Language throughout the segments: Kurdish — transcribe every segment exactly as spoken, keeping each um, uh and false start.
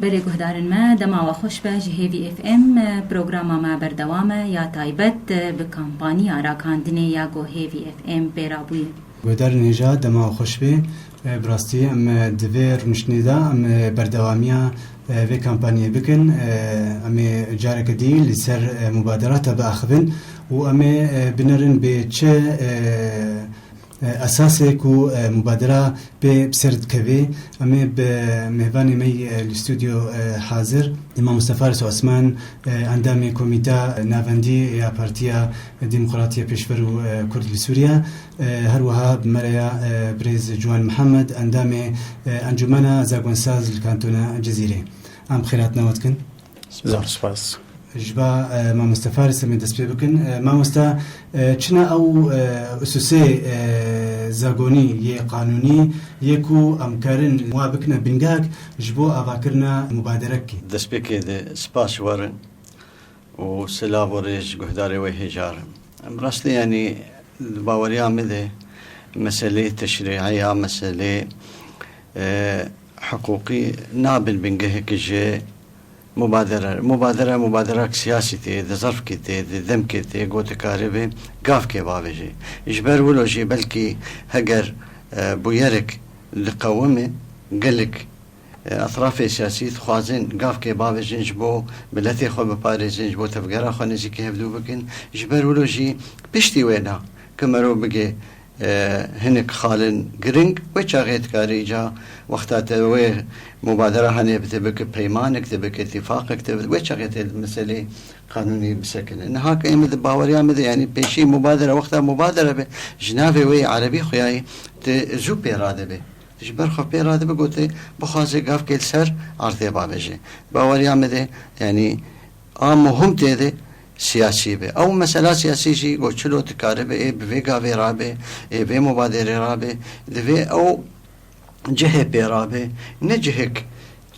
Belê guhdarên me, dema we xweş be ji Hêvî F M, programa me berdewam e ya taybet bi kampaniya ragihandinê ya ku Hêvî F M pê rabûye. Guhdarên hêja, dema we xweş be. Bi rastî em di vê rûniştinê de em berdewamiya vê kampaniyê bikin. Em ê careke dî li ser mubaderata biaxivin û em ê binerin bê çi e, esasê ku, e, mubadera pê bi ser dikeve. Em ê bi mêvanê me yê, e, li stûdyo, e, hazir, Mamoste Faris Osman, e, endamê Komîta Navendî ya Partiya Demokratî ya Pêşver û, e, Kurd li Sûriye, e, her wiha bi me re ya, e, birêz Ciwan Mihemed, endamê, e, Encûmena Zagwensaz li Kantona Cizîrê. Em bi xêr hatina we dikin. Zor spas. Ji ba, e, Mamoste Faris em ê dest pê bikin. E, mamoste, e, çi ne ew, e, usûsê, e, zagonî yê qanûnî yê ku em karin wa bikine bingehek ji bo avakirina mubaderekê? Destpêkê de spas werin û silav û rêz guhdarê wê hêjar im. Em rastî, yanî, di baweriya min de meselê teşrî'î ya meselê, e, hiqûqî nabin bingehek ji mubadere. Mubadere, mubaderak siyasî tê, di zerfkê tê, di demkê tê, ku dikaribe gavkê bavêje. Ji ber wilo jî belkî heger, e, bûyerek diqewime, gelek, e, etrafê siyasî dixwazin gavkê bavêjin ji bo miletê xwe biparêzin, ji bo tevgera xwe nêzîkî hevdû bikin. Ji ber wilo jî piştî wêna ku merov bige e, hinek xalên giring, wê çaxê dikarî îca wexta te wê mubadera henê bi te bike peymanek, te bike tîfaqek, te wê çaxê te meselê qanûnî bisekine. Niha ke em di baweriya me de, yanî pêşî mubadere, wexta mubadere be, ji navê wê yê erebî xuyayî te zû pê radibe. Ji ber xwe pê radibe, gote bixwaze gavkê li ser erdê bavêje. Baweriya me de, yanî, a muhim tê de siyasî be. Ew mesela siyasî jî ku çilo dikaribe ê bi vê gavê rabe, ê vê mubaderê rabe, divê ew cihê pê rabe, ne cihek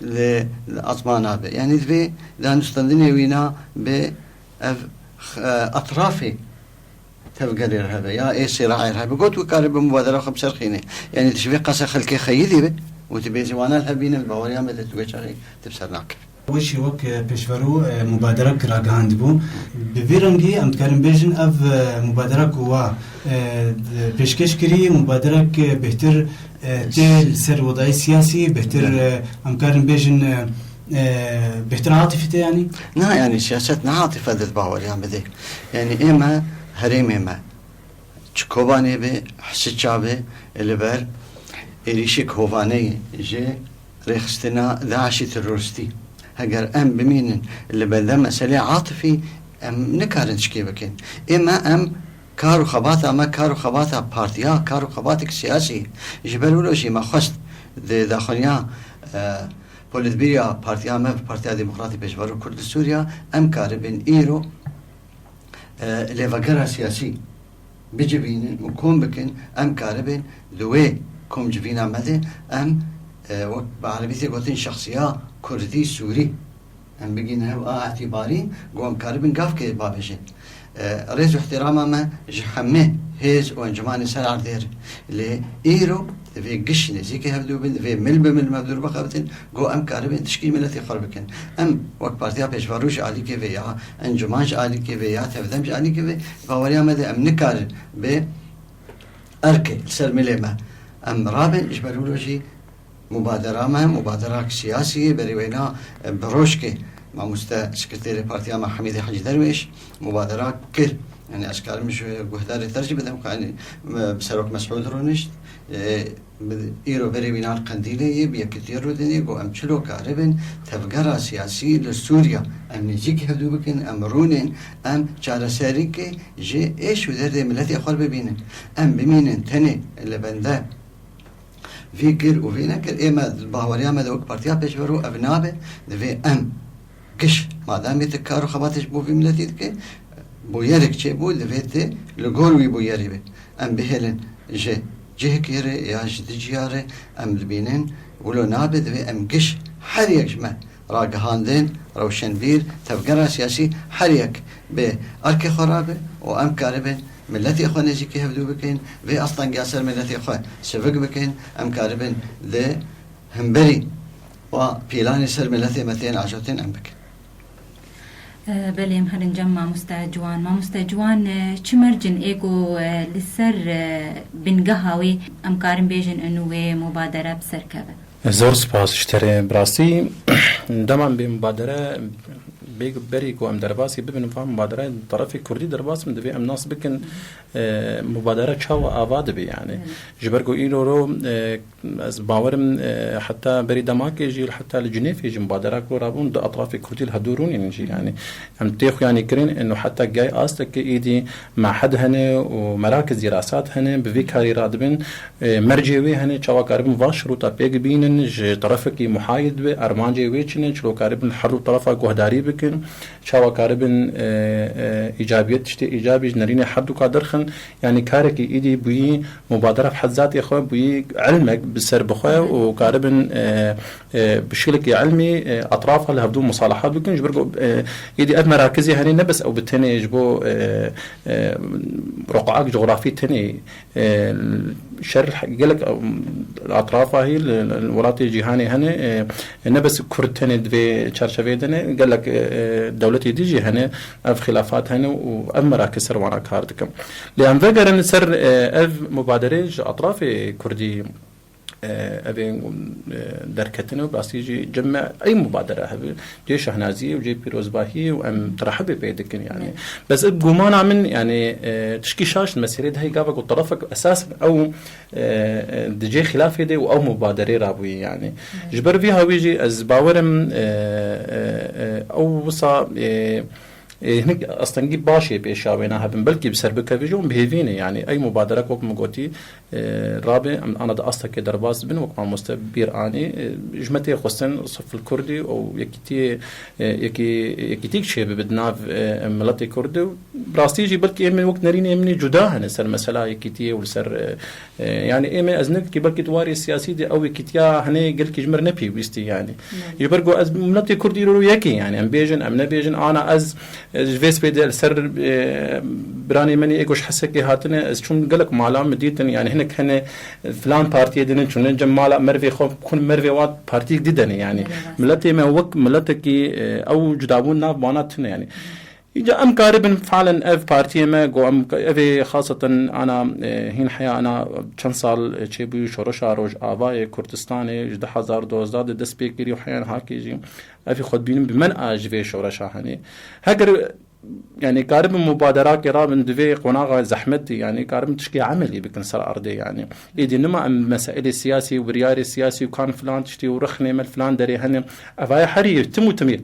li, li ezmana be. Yanî divê danûstandinê wîna bi ev, e, etrafê tevgerê re hebe, ya ê sêraê re hebe. Got, wê kare bi mubadera xwe bi ser xîne. Yanî tu ji vê qasa xelkê xeyidî be û tu bêzî wana li hev bîne, baweriya me de tu wê çaxê tu bi ser nakevî. Wê jî wek, e, pêşverû, e, mubaderek ragihandibû. Bi vî rengî em dikarin bêjin ev, e, mubadera ku wa, e, d-, pêşkêş kirî, mubaderek, e, bêhtir, e, tê li ser wedayê siyasî, bêhtir, e, em karin bêjin, e, e, bêhtir atifî tê yanî? Na, yanî siyaset ne atife de di baweriya min de. Yanî ê me herêmê me. Çi Kobanê be, Hisiça be, li ber êrîşek hovane ye ji rêxistina DAIŞê terorîstî. Heger em bimînin li benda meselê atifî, em nikarin tişkê bikin. Ê me em kar û xebata me, kar û xebata partiya, kar û xebatek siyasî. Ji ber wilo jî me xwest di daxuyaniya, e, politbîriya partiya me, Partiya Demokratî Pêşverû Kurd li Sûriya, em karibin îro e, lêvegera siyasî bicivînin û kom bikin, em karibin di wê komcivîna me de em, e, wek bi erebî tê gotin şexsiya kurdî sûrî, em bigînin hev a îtîbarî, ku em karibin gavkê bavêjin. E, rêz û îhtîrama me ji hemî hêz û encûmanê ser erdê re. Lê îro divê giş nêzîkî hevdû bin, divê mil bi mil me dûr bixebitin, ku em karibin tişkî miletê xwe bikin. Em wek Partiya Pêşverû ji alîkê vê ya, encûman ji alîkê vê ya, tevdem ji alîkê vê, baweriya me de em nikarin bi erkê li ser milê me em rabin, ji ber wilo jî mubadera me, mubaderak siyasî ye, berî wêna, e, bi rojkê mamoste sekreterê partiya me Hemîdê Hecî Derwêş mubadera kir. Yanî ez karim ji guhdarê te jî bidim, yanî, e, bi Serok Mesûd rûnişt, e, bi, îro berê wîna li Qendîlê ye, bi yekitiyê rûdinê, ku em çilo karibin tevgera siyasî li Sûriya em nêzîkî hevdû bikin, em rûnên, em çareserîkê ji êş û derdê miletê xwe bibînin. Em bimînin tenê li bende vî kir û vî nekir. Ê me, baweriya me de wek Partiya Pêşverû ev nabe, divê em giş, mademê tu kar û xebatê ji bo vî miletî dike, bûyerek çêbû, divê tu li gor wî bûyerî be. Em bihêlin ji cihekê re ya ji di ciya re em dibînin, wilo nabe, divê em giş her yek ji me ragihandin, rewşenbîr, tevgera siyasî, her yek bi erkê xwe rabe û em karibin miletê xwe nêzîkî hevdû bikin, vê astengiya ser miletê xwe sivik bikin, em karibin di hemberî Wa pîlanê ser miletê me tên ajotên em bikin. Belê, em herin cem mamoste Ciwan. Mamoste Ciwan, çi mercin ê ku li ser bingeha wê em karin bêjin inu wê mubadere bi ser keve? Zor spas ji te re. Bi rastî dema em bê mubadere bê berî ku em derbasî bibin, va mubadere tarafê kurdî derbas bin, divê em nas bikin mubadere çawa ava dibe yani. Ji ber ku îro ro ez bawerim heta berî demakê jî heta li Cinêfê jî mubadera ku rabûn du etrafê kurdî li hevdû rûnînin jî yani. Em tê xuyanî kirin û heta gay astekê êdî mehed hene û merakiz dirasat hene, bi vî karî radibin. Mercê wê hene, çawa karibin van şirûta pêk bînin, ji terefekî muhayid be, armancê wê çi ne, çilo karibin her du terefa guhdarî bikin, çawa karibin îcabiyet tiştê îcabî ji nerînê her du ka derxin. Yani karekî êdî bûyî mubadera bi hedzatê xwe, bûyî ilmek bi ser bi xwe û karibin bi şekilekî ilmî etrafa li hevdû musalaha bikin. Ji ber ku êdî ev merakizê hene ne bes ew bi tenê ji bo roqeak cografî tenê şer gelek etrafa hî li welatê cîhanê hene, ne bes kurd tenê di vê çarçeveyê de ne, gelek dewletê dî jî hene ev xilafat hene û ev merakiz ser wana kar dikin. Lê em vegerin ser ev mubaderê ji etrafê kurdî ev ê derketine û bi rastî jî cem me ey mubadere hebe, cê şehnaziyê û cê pîrozbahiyê û em tirehibê pê dikin yani. Bes ev gumana min yani tişkî şaş mesêrê de hey gava ku terefek esas ew di cê xilafê de û ew mubaderê rabûyî yani. Ji ber vî hawî jî ez bawerim ew wisa Ê, hinek astengî baş ê pêşa wêna hebin, belkî bi ser bikevî jî hûn bi hêvî ne. Yanî ey mubaderek wek min gotî, e, rabe em ana di astekê derbas bin, wek mamoste bîr anî, e, ji me tê xwestin sifil kurdî û yekîtiyê, e, yekî-, yekîtîk çêbibe di nav, e, miletê kurdî û bi rastî jî belkî ê min wek nerînê min ê cuda hene ser mesela yekîtiyê û li ser, e, E, yani ê me ez nikim belkî di warê siyasî de ew yekîtiya hene gelkî ji me re ne pêwîst e yani. Ji ber ku ez miletê Kurd îro yek e yani, em bêjin, em nebêjin, ana ez, e, ji vê spê de li ser, e, biranê me ê ku ji Hesekê hatine, ez çûm gelek mala min dîtin yani, hinek hene, e, filan partiyê dinin çûne cem mala mervê xwe, kun mervê wan partiyek dî dene yani. Miletê me wek miletekî, e, ew cudabûn nav wana tune yani. Îca em karibin falen ev partiyê me, go em ev ê xaseten ana, e, hîn heya ana çend sal, e, çêbûyî şoreşa Rojavayê Kurdistanê ji du hezar dozdeh de dest pê kirî û heyan hakê jî ev ê xwe dibînin bi men a ji vê şoreşa henê. Heger, yani karibin mubaderakê rabin di vê qonaxa zehmetî, yani karibin tişkê emelî bikin ser erdê yani. Êdî nima em meselê siyasî û biryarê siyasî û kan filan tiştî û rixnê me filan derê hene. Ev aya herî tim û timî.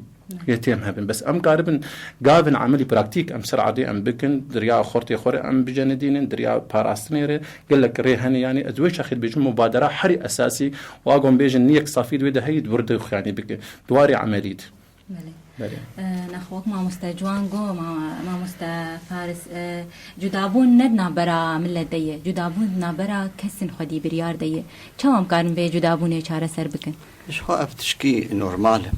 Yê têm hebin. Bes em karibin gavin emelî praktîk em ser adê em bikin, di riya xortê xwe re em bicenidînin, di riya parastinê re gelek rê hene. Yanî ez wê çaxê dibêjim mubadera herî esasî û agom bêjin niyek safî di wê de heyî di wir de xuyanî bike. Di warê emelî de. Belê. Belê. Nexwe wek mamoste Ciwan got, ma-, mamoste Faris, e, cudabûn ne di navbera milet de ye. Cudabûn di navbera kesên xwedî biryar de ye. Çawa em karin vê cudabûnê çareser bikin? Ji xwe ev tişkî normal e.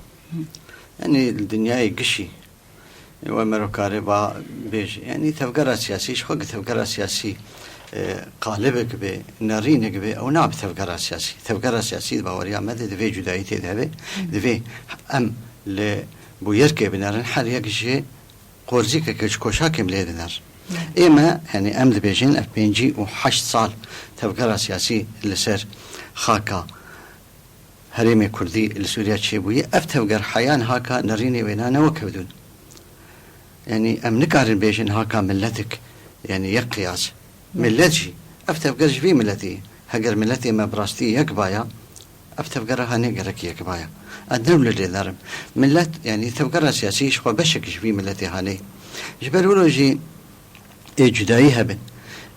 Yanî li dinyayê gişî we mero kare va bêje. Yanî tevgera siyasî ji xwe gi tevgera siyasî, e, qalibek be, nerînek be, ew nabe tevgera siyasî. Tevgera siyasî di baweriya me de divê cudayî tê de hebe. Divê em li bûyerkê binerin, her yek ji qorzîkeke ji koşakê lê diner. Ê me, yanî em dibêjin ev pêncî û heşt sal tevgera siyasî li ser xaka Herêmê Kurdî li Sûriya çêbûyî, ev tevger heya niha ka nerînê wêna ne wek hevdûn. Yanî em nikarin bêjin niha ka miletik, yanî yek qiyas. Milet jî, ev tevger ji vî miletî ye. Heger miletê me bi rastî yek baya, ev tevgera hanê gerek yek baya. Ez ne wilo lê derim. Milet, yanî tevgera siyasî ji xwe beşek ji vî miletê hanê. Ji ber wilo jî ê cudayî hebin.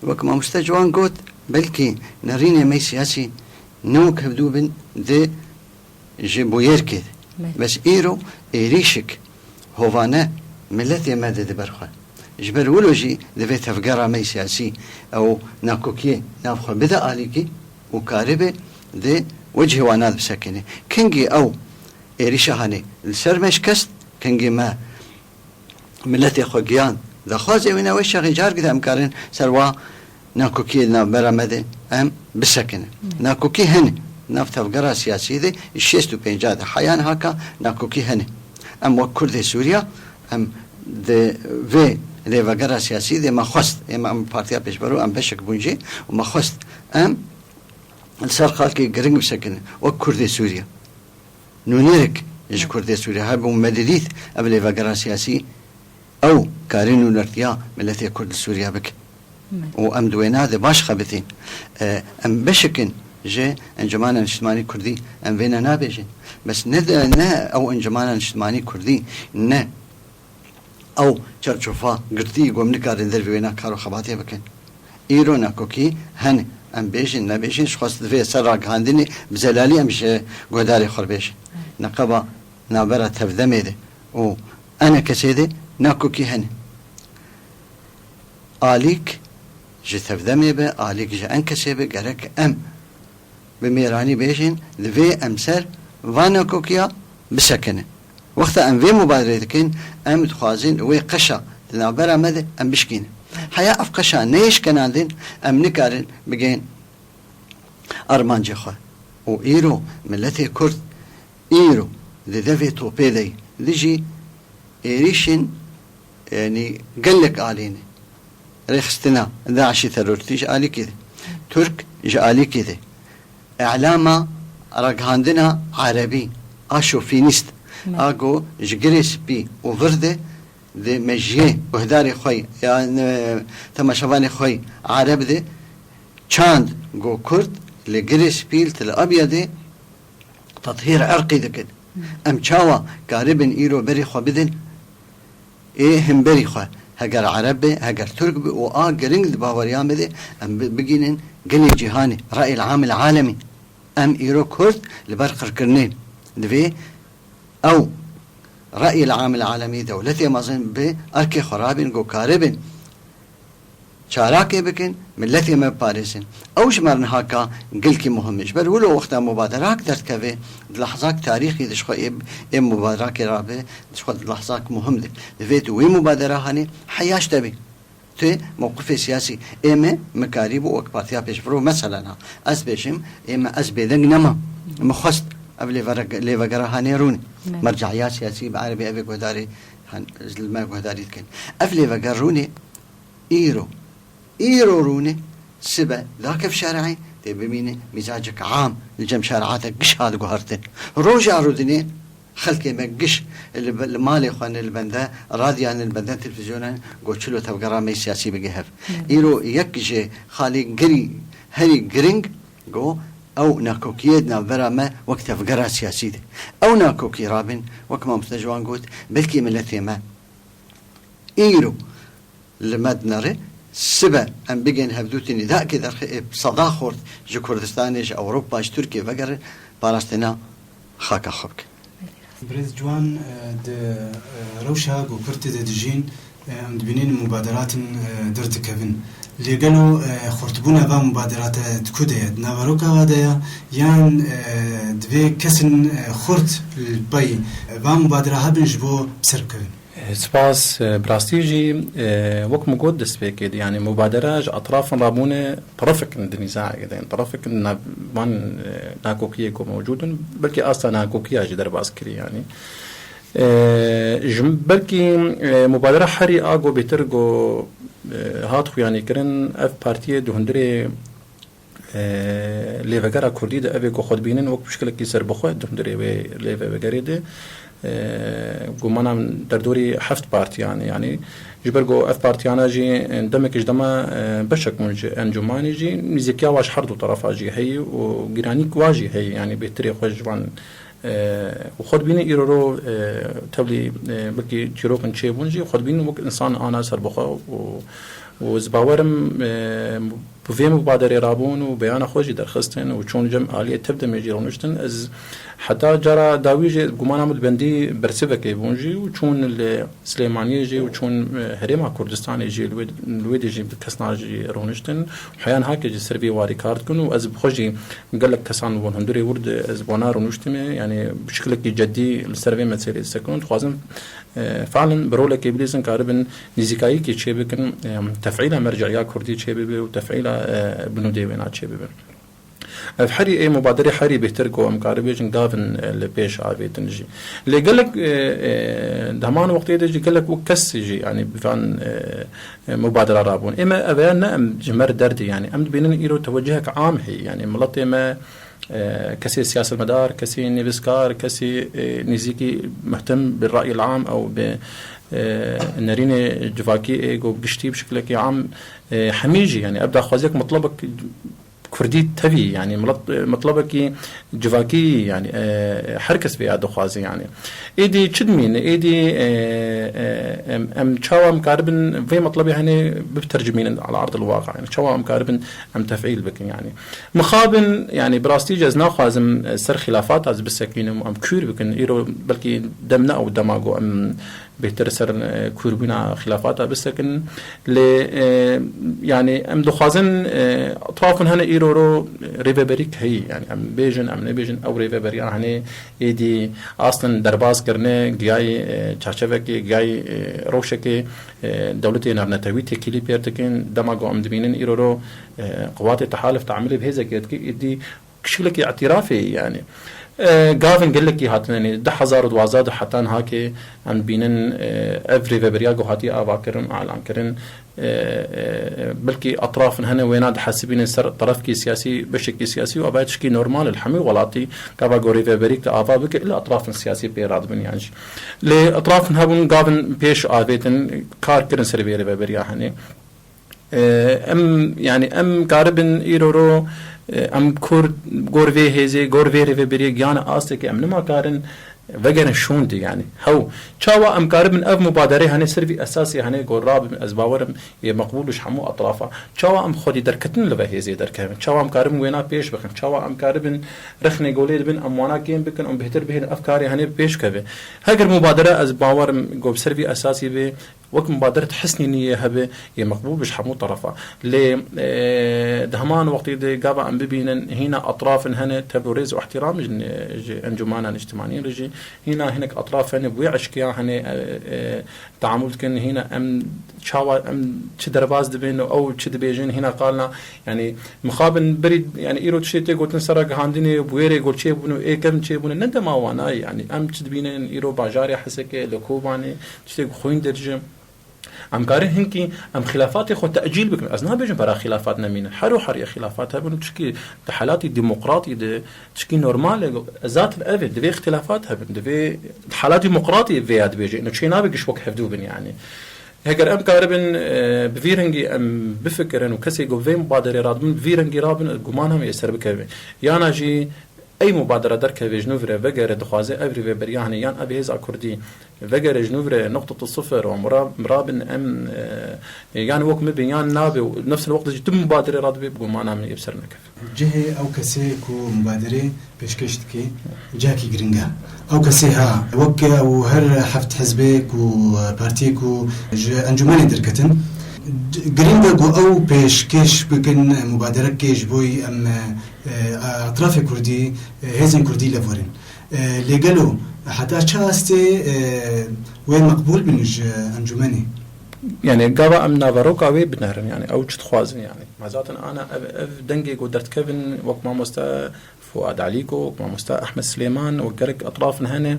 Wek mamoste Ciwan got, belkî nerînê me siyasî ne wek hevdû bin di ji bûyerkê de. Bes îro êrîşik hovane miletê me dide ber xwe. Ji ber wilo jî divê tevgera me siyasî ew nakokiyê nav xwe bide alîkî û karibe di wecihê wana de bisekine. Kengî ew êrîşa hanê li ser me şikest, kengî me miletê xwe giyan daxwazê wî ne, wê çaxê car gide em karin ser wa nakokiyê di navbera me de em bisekinin. Nakokî hene. Nav tevgera siyasî de şêst û pênc de heya niha nakokî hene. Em wek Kurdê Sûriya, em di vê lêvegera siyasî de me xwest, ême em partiya pêşberû em beşek bûn jê û me xwest em li ser xalkê giring bisekinin wek Kurdê Sûriya. Nûnerek ji Kurdê Sûriya hebû me didît ev lêvegera siyasî ew karî nûnertiya miletê Kurd li Sûriya bike. Û em di wêna de baş xebitîn. E, em beşek in ji Encûmena Niştimanî Kurdî, em vêne nabêjin. Bes ne de, ne ew Encûmena Niştimanî Kurdî, ne ew çerçofa girtî ku em nikarin dervê wêna kar û xebatê bikin. Îro nakokî hene. Em bêjin, nebêjin, ji xwest divê ser ragihandinê bi zelalî em ji guhdarê xwe bêjin. Neqeba navbera tevdemê de û enekesê de nakokî hene. Alîk ji tevdemê be, alîk ji enkesê be, gerek em bi mêranî bêjin, divê em ser va nakokiya bisekinin. Wexta em vê mubaderê dikin, em dixwazin wê qeşa di navbera me de em bişkînin. Heya ev qeşa neyê şkenandin, em nikarin bigên armancê xwe. Û îro miletê Kurd îro di devê topê de ye. Dijî êrîşên, yanî gelek alî ne. Rêxistina DAIŞî terorîstî ji alîkî de. Tirk ji alîkî de. Îlama ragihandina erebî, a şofînîst, a ku ji Girê Spî û vir de di mejiyê guhdarê xwe ya, e, temaşevanê xwe ereb de çand ku Kurd li Girê Spî, li Tel Abyadê tethîr irqî dikin. Em çawa karibin îro berê xwe bidin ê himberî xwe? Heger ereb be, heger tirk be û a giring di baweriya me de em bi-, bigînin gelê cîhanê, rayil amil alemî. Em îro Kurd li ber qirkirinê. Divê ew rayil amil alemî, dewletê mezin bi erkê xwe rabin ku karibin çarakê bikin, miletê me biparêzin. Ew ji me re niha ka gelkî muhim e. Ji ber wilo wexta mubaderak derdikeve, di lehzak tarîxî de ji xwe ê, ê mubaderakê rabe, ji xwe di lehzak muhim de. Divê tu wê mubadera hanê heyaş te bî. Tu mewqifê siyasî. Ê me, me karîbû wek partiya pêşbirov, mesela na. Ez bêjim, ê me, ez bêdeng nema. Me xwest ev lêvereg-, lêvegera hanê rûnê. Me. Merce'iya siyasî bi erebî ev ê guhdarî han-, li me guhdarî dikin. Ev lêveger rûnê îro. Îro rûnê sibe dakev şer'ê tê bimîne mîzacek am li cem şer'ata giş hat guhertin. Roja rûdinê xelkê me giş li, li malê xwe ne li bende radya ne li bende televîzyona ne ku çilo tevgera me siyasî bige hev. Evet. Îro yek ji xalê girî herî giring ku ew nakokiyê di navbera me wek tevgera siyasî de. Ew nakokî rabin wek mamoste Ciwan got belkî miletê me îro li me dinere, sibe em bigên hevdûtî nîdakê derxe ê bi seda xort ji Kurdistanê, ji Ewropa, ji Tirkiye vegerin, parastina xaka xwe bikin. Birêz Ciwan, e, di, e, rewşa ku Kurd tê de dijîn, e, em dibînin mubaderatin, e, derdikevin. Lê gelo, e, xurtbûna va mubaderate di ku de ye? Di naveroka va de ye? Yan, e, divê kesên, e, xurt li pey va mubadera hebin ji bo bi ser bikevin? Spas, e, bi rastî jî, e, wek min got destpêkê de, yanî mubadera ji etrafên rabûne terefek in di nîzayê de, terefek in nav-, van, e, nakokiyê ku mewcûd in, belkî asta nakokiya jî derbas kirî, yanî. E, ji, belkî, e, mubadera herî a ku bêtir ku, e, hat xuyanîkirin, ev partiyê di hundirê e, lêvegera Kurdî de ev ê ku xwe dibînin wek pişkilekî serbixwe di hundirê wê lêvegerê de, e, gumana min derdorî heft partiyan e, yanî ji ber ku ev partiyana jî, e, demek ji dema, e, beşek bûn ji encûmanê jî, nîzîkiya wa ji her du terefa jî heye û giranîk wa jî heye, yanî bêhtirê xwe ji van E, û xwe dibîne îro ro, e, tevlî, e, belkî çîrokin çêbûn jî, xwe dibînin wek însan ana serbixwe û, û ez bawer im, e, bi vê mubaderê rabûn û beyana xwe jî derxistin û çûn cem aliyê tev demê jî rûniştin. Ez heta cara dawî jî gumana min li bendî bersivekê bûn jî û çûn li Silêmaniyê jî û çûn, e, Herêma Kurdistanê jî li wê, li wê dê jî bi kesna jî rûniştin. Heya niha ke jî ser vê warî kar dikin û ez bi xwe jî gelek kesan wan hundirê wir de ez wana rûniştime, yanî bi şikilekî cedî li ser vê meselê disekin û dixwazim, e, fe'len bi rolekê bilîzin karibin nîzîkayîkê çêbikin, e, tef'îla merce'iya kurdî çêbibe û tef'îla, e, binûdê wêna çêbibe. Ev herî ê mubaderê herî bêhtir ku em karibêjin gavin, e, li pêş avêtin jî. Lê gelek, e, e, di heman wextê de jî gelek wek kes jî, yanî bi van, e, e, mubadera rabûn. Ê me ev ya ne em ji me re derdê, yanî em dibînin îro tewecihek am heye, yanî miletê me, e, kesê siyasetmedar, kesê nivîskar, kesê, e, nêzîkî muhtim bi rayil am ew bi, e, nerînê civakî ê ku giştî bi şiklekî am, e, hemî jî, yanî ev daxwaziyek mitlebek Kurdî tevî, yanî milet-, mitlebekî civakî, yanî, e, her kes vê ya dixwaze, yanî. Êdî çi dimîne? Êdî, e, e, em, em çawa em karibin vê mitlebê henê bitercimînin ala ardil waqa, yanî çawa em karibin em tefîl bikin, yanî. Mixabin, yanî bi rastî jî ez naxwazim, e, ser xilafat ez bisekînim, em kûr bikin, îro belkî dem ne ew dema ku em bêhtir ser, e, kûrbûna xilafata bisekin. Lê, e, yanî em dixwazin, e, etrafin hene îro ro rêveberîk heyî. Yanî em bêjin, em nebêjin, ew rêveberiya hene êdî aslen derbas kirine, giyayî, e, çarçevekê, giyayî, e, rewşekê, e, dewletê navnetewî têkilî pêr dikin. Dema ku em dibînin îro ro, e, qewatê tehalif teamilê bi hêzekê dike, êdî kişilekî îtirafê, yanî. E, gavin gelekî hatine nê, du hezar û duwazdeh de heta niha ke em bînin, e, ev rêveberiya ku hatiye avakirin, alankirin, e, e, belkî etrafin hene wêna dihesibînin ser terefkî siyasî, beşekî siyasî û ava tişkî normal li hemî welatî gava ku rêveberîk de ava bike, ila etrafin siyasî pê radibin yan jî. Lê etrafin hebûn gavin pêş avêtin, kar kirin ser vê rêveberiya hene. E, em, yanî em karibin îro ro, e, em kur gor vê hêzê, gor vê rêveberiyê giyane astekê em nima karin vegerin şûndî, yanî. Hew, çawa em karibin ev mubaderê hene ser vî esasê hene gor rabin, ez bawerim yê meqbûl ji hemû etrafa. Çawa em xwedî derketin li ve hêzê derkevin? Çawa em karibin wêna pêş bixin? Çawa em karibin rexnê golê dibin, em wana kêm bikin, em bêhtir bihêlin ev karê hene pêş keve? Heger mubadere ez bawerim ku bi ser vî esasî bê, wek mubaderet hisnî niyê hebe, yê meqbûl bi ji hemû terefa. Lê, e, di heman wextê de gava em bibînin, hîna etrafin hene, tev û rêz û ihtiram ji, ji encûmana niştimanî re jî, hîna hinek etraf hene, bi wê eşkiya hene, e, e, teamûl dikin, hîna em çawa, em çi derbas dibin û ew çi dibêjin, hîna qalna, yanî, mixabin berî, yanî, îro tiştê tê gotin sera gihandinê, bi wê rê got çêbûne û ê kevin çêbûne, ne dema wana ye, yanî, em çi dibînin, îro bajarê Hesekê, li Kobanê, tiştê ku xwîn dercim. Em karin hinkî em xilafatê xwe tecîl bikin. Ez nabêjim bera xilafat nemînin. Her û her yê xilafat hebin, çikî di helatî demokratî de çikî normal e. Zaten ev e, divê xilafat hebin. Divê di helatî demokratî vê ya dibêje. Îno çê nabe giş wek hevdû bin, yanî. Heger em karibin, e, bi vî rengî em bifikirin û kesê ku vê mubaderê radibin, bi vî rengî rabin, guman hemê ser bikeve. Yana jî Ey mubadere derkeve ji nû vire vegere dixwaze ev rêveberiya hene yan ev hêza kurdî vegere ji nû vire noqtete sifir û mira-, mirabin em, e, yan wek min bin yan nabe û nefs el wext jî tu mubadere radibe bi gumana min ê bi ser nekeve. Cihê ew kesê ku mubaderê pêşkêş dike cihekî giring e. Ew kesê ha wek ew her heft hizbê ku partiyê ku ji encûmenê derketin, c-, giring e ku ew pêşkêş bikin mubaderekê ji bo em, e, e, etrafê kurdî, e, hêzên kurdî lev werin. E, lê gelo heta çi astê, e, wê meqbûl bin ji encûmenê? Yanî gava em naveroka wê binerin, yanî ew çi dixwazin, yanî. Me zaten ana ev, ev dengê ku derdikevin wek mamoste Fuad Alîko, wek mamoste Ehmed Silêman, wek gelek etrafin hene,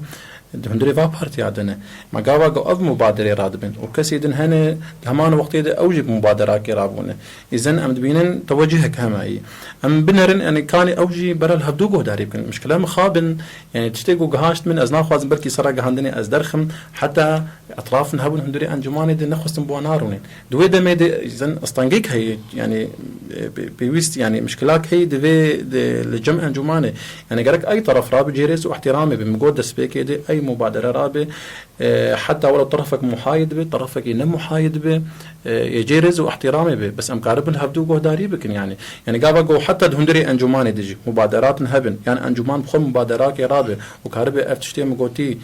di hundirê va partiya de ne. Me gava ku ev mubaderê radibin û kesê din hene, di heman wextê de ew jî bi mubaderakê rabûne. Îzen em dibînin tewecihek hema yî. Em binerin, yanî kanî ew jî bera li hevdû guhdarî bikin. Mişkile mixabin, yanî tiştê ku gihaşt min, ez naxwazim belkî sera gihandinê ez derxim, heta etrafin hebûn hundirê encûmanê de nexwestin bi wan narûnên. Di wê demê de îzen astengek heye, yanî, e, pê-, pêwîst, yanî mişkilak heye divê de li cem encûmanê. Yanî gerek ey teref rabe cê rêz û ihtiramê be. Min got destpêkê de ey mubadere rabe, E, heta welo terefek muhayid be, terefekî ne muhayid be, e, yê cê rêz û ihtiramê be. Bes em karibin hevdû guhdarî bikin, yanî. Yanî gava ku heta di hundirê encûmanê de jî mubaderatin hebin, yan encûman bi xwe mubaderakê rabe û karibe ev tiştê min gotî,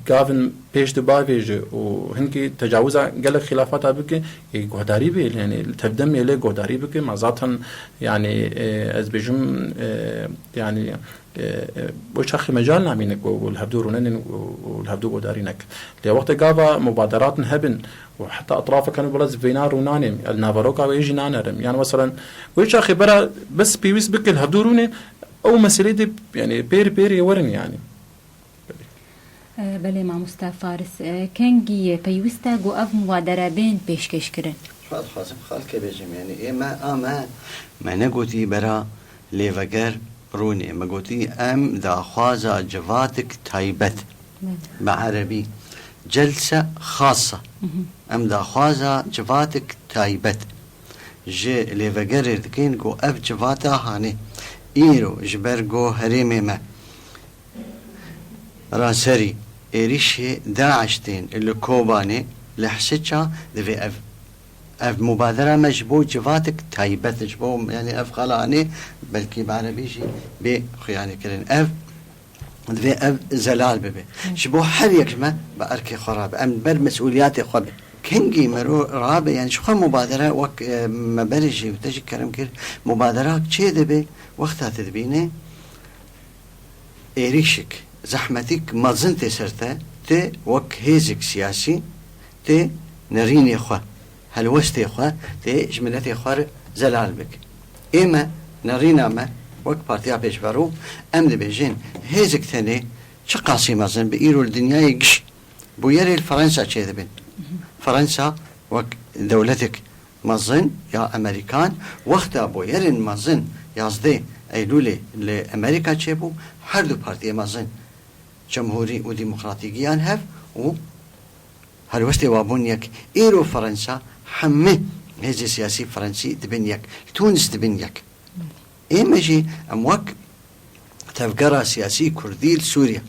gavin pêş de bavêje û hinkî tecawiza gelek xilafata bike, ê guhdarî bê, yani li tevdemê lê guhdarî bike, ma zaten yani, e, ez bêjim, e, yani, e, e, wê çaxê mecal namîne ku, ku li hevdû rûnenin û, û li hevdû guhdarî nekin. Lê wextê gava mubaderatin hebin û heta etrafekan û bila zivêna rûnanê, el naveroka wê jî nanerim. Yani mesela wê çaxê bera bes pêwîst bike li hevdû rûnê, ew meselê de yani pêr pêrê werin yani. E, belê mamoste Faris, e, kengî peywisto ku ev mubadere bên pêşkêş kirin? Xwe dixwazim xalkê bêjim, yani ê me a me, me negotî bera lêveger rûnê, me gotî em daxwaza civatik taybet, Belê. Bi erebî celse xasa. Mhm. Em daxwaza civatik taybet ji lêvegerê dikin ku ev civata hanê îro ji ber ku herêmê me raserî êrîşê DAIŞ tên li Kobanê, li Hisiça, divê ev, ev mubadera me ji bo civatik taybet, ji bo, yani ev xala hanê, belkî bi erebî jî bê xuyanî kirin. Ev divê ev zelal bibe. Hı. Ji bo her yek ji me bi erkê xwe rabe. Em ber mesûliyatê xwe bin. Kengî mero rabe, yani ji xwe mubadere wek, e, me berê jî te jî kerem kir, mubadera çê dibe, wexta te dibîne êrîşik, zehmetîk mezin tê ser te, te wek hêzik siyasî, tê nerînê xwe, helwestê xwe, tê ji miletê xwe re zelal bik. Ê me, nerîna me, wek Partiya Pêşverû, em dibêjin, hêzik tenê çiqasî mezin bi îro li dinyayê giş bûyerê li Fransa çêdibin. Fransa wek dewletek mezin ya Amerîkan, wexta bûyerên mezin yazdeh Eylûlê li Amerîka çêbû, her du partiyê mezin, Cemhûrî û Demokratî giyan hev û helwestê wa bûn yek. Îro Fransa hemî hêzê siyasî Fransî dibin yek. Li Tûnis dibin yek. Ê me jî em wek tevgera siyasî Kurdî li Sûriye.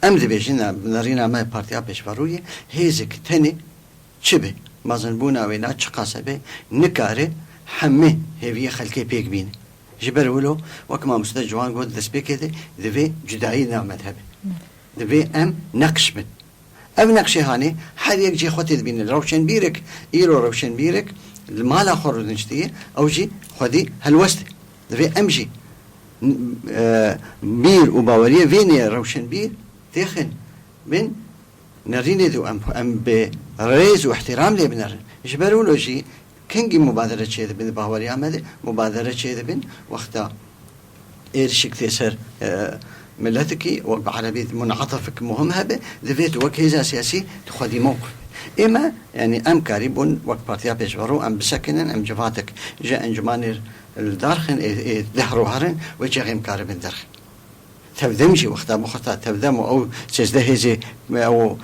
Em dibêjin, bi nerîna me Partiya Pêşverûyê, hêzek tenê çi be, mezinbûna wê na çiqas hebe, nikare hemî hêviyê xelkê pêk bîne. Ji ber wilo, wek mamoste Ciwan got destpêkê de, divê cudayî nav me de hebe. Divê em neqş bin. Ev neqşê hanê her yek cihê xwe tê dibîne. Rewşenbîrek, îro rewşenbîrek li mala xwe rûdiniştiye, ew jî xwedî helwest e. Divê em jî, e, bîr û baweriyê vê nê rewşenbîr têxin bin nerînê de û em, em bi rêz û ihtiram lê binerin. Ji ber wilo jî kengî mubadere çêdibin di baweriya me de, mubadere çêdibin wexta êrişik tê ser, e, miletikî, wek bi erebî munatefik muhim hebe, divê tu wek hêza siyasî tu xwedî mewqif. Ê me, yanî em karîbûn wek Partiya Pêşverû em bisekinin, em civatek ji encûmanê li dar xin, ê, ê deh ro herin, wê çaxê em karibin derxin. Tevdem jî wexta bixuta tevdem û ew sêzdeh hêzê, ew,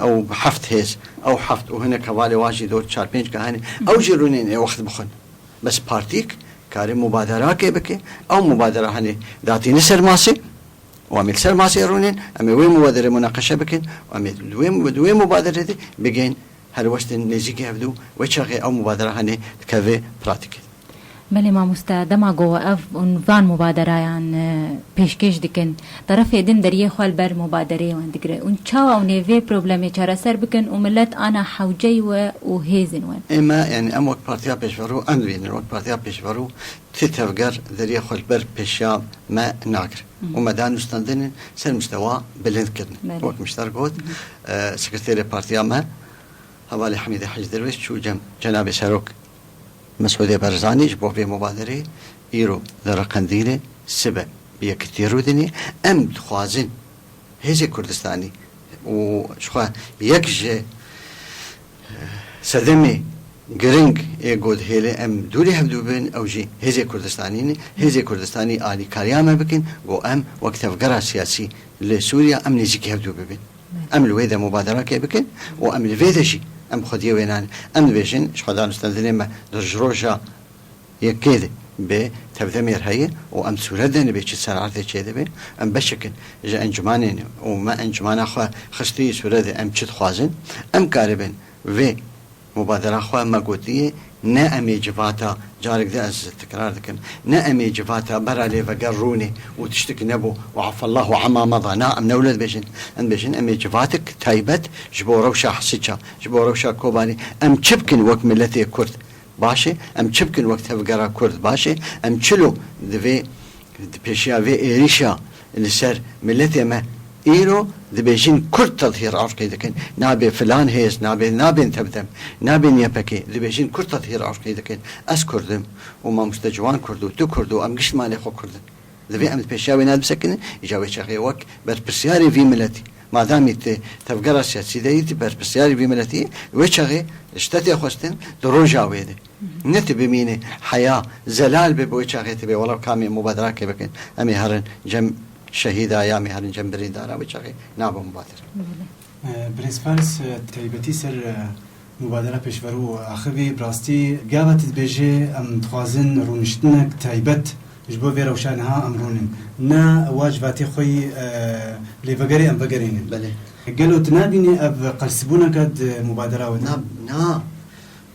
ew heft hêz, ew heft û hinek hevalê wa jî dor çar pênc ka hene. Ew jî rûnên ê wext bixwin. Bes partîk kare mubaderakê bike, ew mubadera hanê datîne ser masê û em ê li ser masê rûnên, em ê wê mubaderê munaqeşe bikin û em ê di wê, di wê mubaderê de bigên helwestên nêzîkî hevdû, wê çaxê ew mubadera hanê dikeve pratîkê. Belê mamoste, dema ku we ev û van mubaderayan, e, pêşkêş dikin, terefê din deriyê xwe li ber mubadereyê wan digire. Û çawa hûn ê vê problemê çareser bikin û milet ana hewceyî we û hêzên we? Ê me, yanî em wek Partiya Pêşverû em dibînin, wek Partiya Pêşverû ti tevger deriyê xwe li ber pêşiya me nagire. Hı. Û me danûstandinên ser mistewa bilind kirine. Belê. Wek min ji te re got, Hı hı. e, sekreterê partiya me, hevalê Hemîdê Hecî Derwêş çû cem cenabê serok Mesûdê Barzanî ji bo vê mubaderê îro li Reqendîlê sibe bi yekitî rûdinî. Em dixwazin hêzê Kurdistanî û jixwe yek ji, eh, sedemê giring ê ku dihêle em dûrê hevdû bin, ew jî hêzê Kurdistanî ne. Hêzê Kurdistanî alîkariya me bikin, ku em wek tevgera siyasî li Sûriya em nêzîkî hevdû bibin. Em li wê de mubaderakê bikin û em li vê de jî em xwediyê wê nanin. Em dibêjin, ji xwe danûstandinê me di ji roja yekê de bi tevdemê re heye û em sûret de nibê çi serartê çêdibe. Em beşikin ji encûmanê ne û me encûmana xwe xistî sûret de em çi dixwazin. Em karibin vê mubadera xwe me gotiye Ne em ê civata, carek din ez tekrar dikim, ne em ê civata bera lêveger rûnê û tiştek nebû û afallah û amma meda. Na, em ne wilo dibêjin. Em dibêjin em ê civatek taybet ji bo rewşa Hisiça, ji bo rewşa Kobanê. Em çi bikin wek miletê Kurd? Baş e. Em çi bikin wek tevgera Kurd? Baş e. Em çilo divê Di pêşiya vê êrîşa li ser miletê me, îro dibêjin Kurd tethîr irqî dikin. Nabê filan hêz, nabê, nabên Tevdem, nabên Y P G. Dibêjin Kurd tethîr irqî dikin. Ez Kurd im û mamoste Ciwan Kurd û tu Kurd û em gişt malê xwe Kurd in. Divê em di pêşiya wê ne bisekinin, îca wê çaxê wek berpirsiyarê vî miletî. Madamî tu tevgera siyasî de yî, tu berpirsiyarê vî miletî yî, wê çaxê ji te tê xwestin, di roja wê de. Ne tu bimînî heya zelal be, bi wê çaxê tu bê wela kamê mubaderakê bikin. Em ê herin cem şehîda ya em ê herin cem birîndara, wê çaxê nabe mubader. Belê. E, Birêz Faris, e, taybetî ser, e, mubadera pêşverû axivî, bi rastî gava tu dibêjê em dixwazin rûniştinek taybet ji bo vê rewşa niha em rûnin. Ne wa ji vatê xwe yî, e, lê vegerê em vegerînin. Belê. Gelo tu nabînî ev qelsibûneke di mubadera we de? Na, na.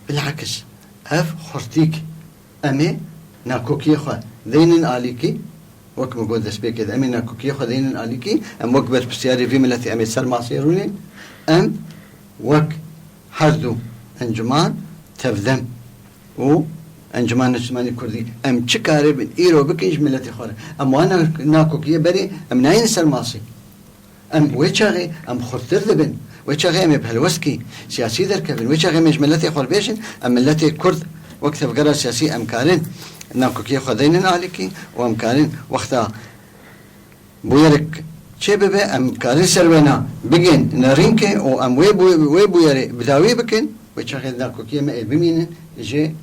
Bilakis. Ev xurtîk. Em ê nakokiyê xwe deynin alîkî, wek min got destpêkê de, em ê nakokiyê xwe deynin alîkî, em wek berpirsiyarê vî miletê em ê ser masê rûnên, em wek her du encûman Tevdem û Encûman Niştimanî Kurdî, em çi karibin îro bikin ji miletê xwe re. Em wan na-, nakokiyê berê, em nayên ser masê. Em wê çaxê em xurttir dibin. Wê çaxê em ê bi helwestkî siyasî derkevin. Wê çaxê em ê ji miletê xwe bêjin, em miletê Kurd wek tevgera siyasî em karin nakokiyê xwe deynin alîkî û em karin wexta bûyerek çêbibe, em karin ser wêna bigên nerînkê û em wê bû-, wê bûyerê bi dawî bikin. Wê çaxê nakokiyê me ê bimînin ji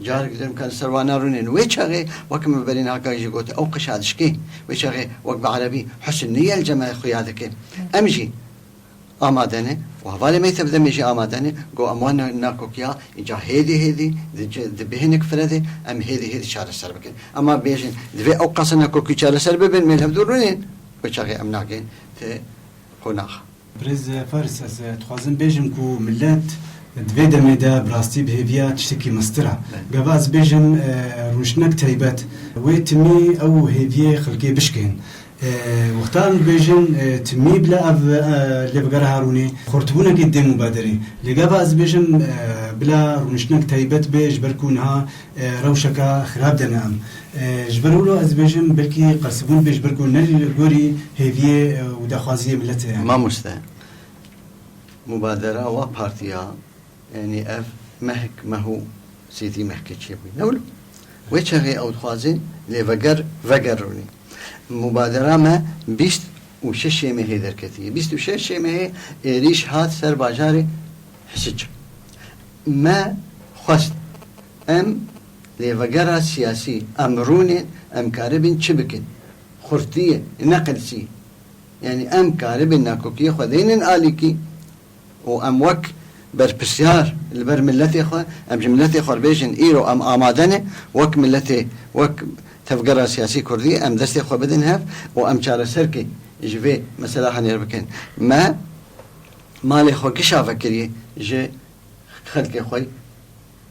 Carek din em karin ser wana rûnên. Wê çaxê, wek min berî niha jî got, ew qişa dişkê. Wê çaxê, wek bi erebî, husn niyel ceme xuya dike. Em jî amade ne, û hevalê me Tevdemê jî amade ne, go em wan nakokiya, îca hêdî hêdî, di ce-, di bêhnek fire de, em hêdî hêdî çareser bikin. Ema bêjin, divê ew qasa nakokî çareser bibin, em ê li hevdû rûnên. Wê çaxê em nakin, ti qonaxa. Birêz Faris, ez, e, dixwazim bêjim ku milet di vê demê de bi rastî bi hêviya tiştekî mestir e. Belê. Gava ez bêjim, e, rûniştinek taybet, wê timî ew hêviyê xelkê bişkên. E, wexta em dibêjin, e, timî bila ev, e, lêvegera Harûnê xurtbûnekê dê mubaderê. Lê gava ez dibêjim, e, bila rûniştinek taybet be, ji ber ku niha e, rewşeke xirab de ne em. E, ji ber wilo ez dibêjim, belkî qersibûn bê ji ber ku ne li gorî hêviyê, e, û daxwaziyê miletê ye. Mamoste, mubadera wa partiya, yanî ev mehk, mehû sêdî mehkê çêbûyî. Ne wilo? Wê çaxê ew dixwazin lê veger, veger rûnî. Mubadera me bîst û şeş ê mehê derketiye. Bîst û şeş ê mehê êrîş hat ser bajarê Hisic. Me xwest em lêvegera siyasî, em rûnên, em karibin çi bikin? Xurtiyê, ne qelsî. Yanî em karibin nakokiyê xwe deynin alîkî û em wek berpirsiyar li ber miletê xwe, em ji miletê xwe bêjin, îro em amade ne, wek miletê, wek tevgera siyasî kurdî, em destê xwe bidin hev û em çareserkê ji vê mesela henêr bikin. Me malê xwe gişa vekirî ji xelkê xwe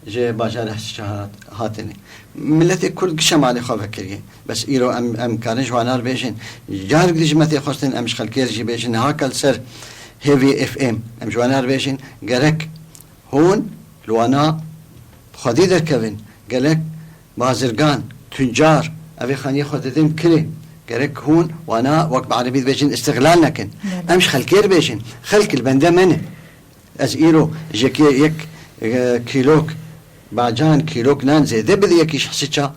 ji bajarê Hesîça hat-, hatine. Miletê Kurd gişa malê xwe vekiriye. Bes îro em, em karin ji wana re bêjin. Carek dî ji me tê xwestin em ji xelkê re jî bêjin. Niha ke li ser Hêvî F M em ji wana re bêjin. Gerek hûn li wana xwedî derkevin. Gelek bazirgan, tuncar, evê xaniyê xwe didin kirê. Gerek hûn wana wek bi erebî dibêjin îstixlal nekin. Belê. Em ji xelkê re bêjin. Xelk li bende me ne. Ez îro ji yekê yek, e, kîlok bacan, kîlok nan zêde bidî yekî ji Hisiça,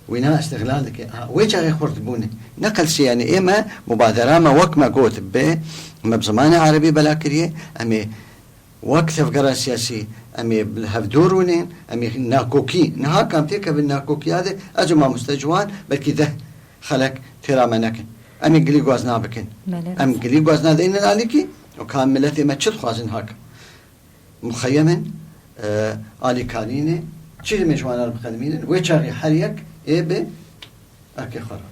wîna îstixlal dike. Ha, wê çaxê xurt bûne. Ne qelsî, yanî ê me mubadera me wek me got be, me bi zimanê erebî bela kiriye, em ê wek tevgera siyasî, em ê li hevdû rûnên, em ê nakokî. Niha kam têkevin nakokiya de, ez û mamoste Ciwan, belkî deh xelek têra me nekin. Em ê gilî guazna bikin. Belê. Em gilî guazna deynin alîkî û ka miletê me çi dixwazin hak. Muxeyemin, e, alîkarînê, çi li mêjwanan biqedimînin, wê çaxê her yek ê bi erkê xwe re.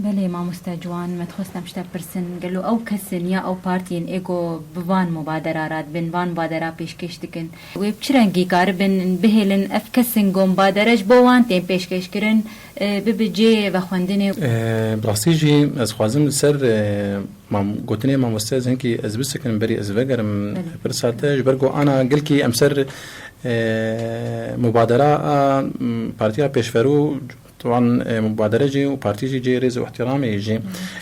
Belê, mamoste Ciwan, me dixwest em ji te pirsin, gelo ew kesin ya ew partiyên ê ku bi van mubadera radibin, van mubadera pêşkêş dikin, wê bi çi rengî karibin bihêlin ev kesin ku mubadere ji bo wan tên pêşkêşkirin, e, bibe cihê vexwendinê? E, bi rastî jî ez xwazim li ser, e, mam-, gotinê mamoste ez hinkî ez bisekinim berî ez vegerim Belê. pirsa te, ji ber ku ana gelkî em ser, e, mubadera a, m, Partiya Pêşverû Wan, e, mubadere jî û partî jî cihê rêz û ihtiramê jî.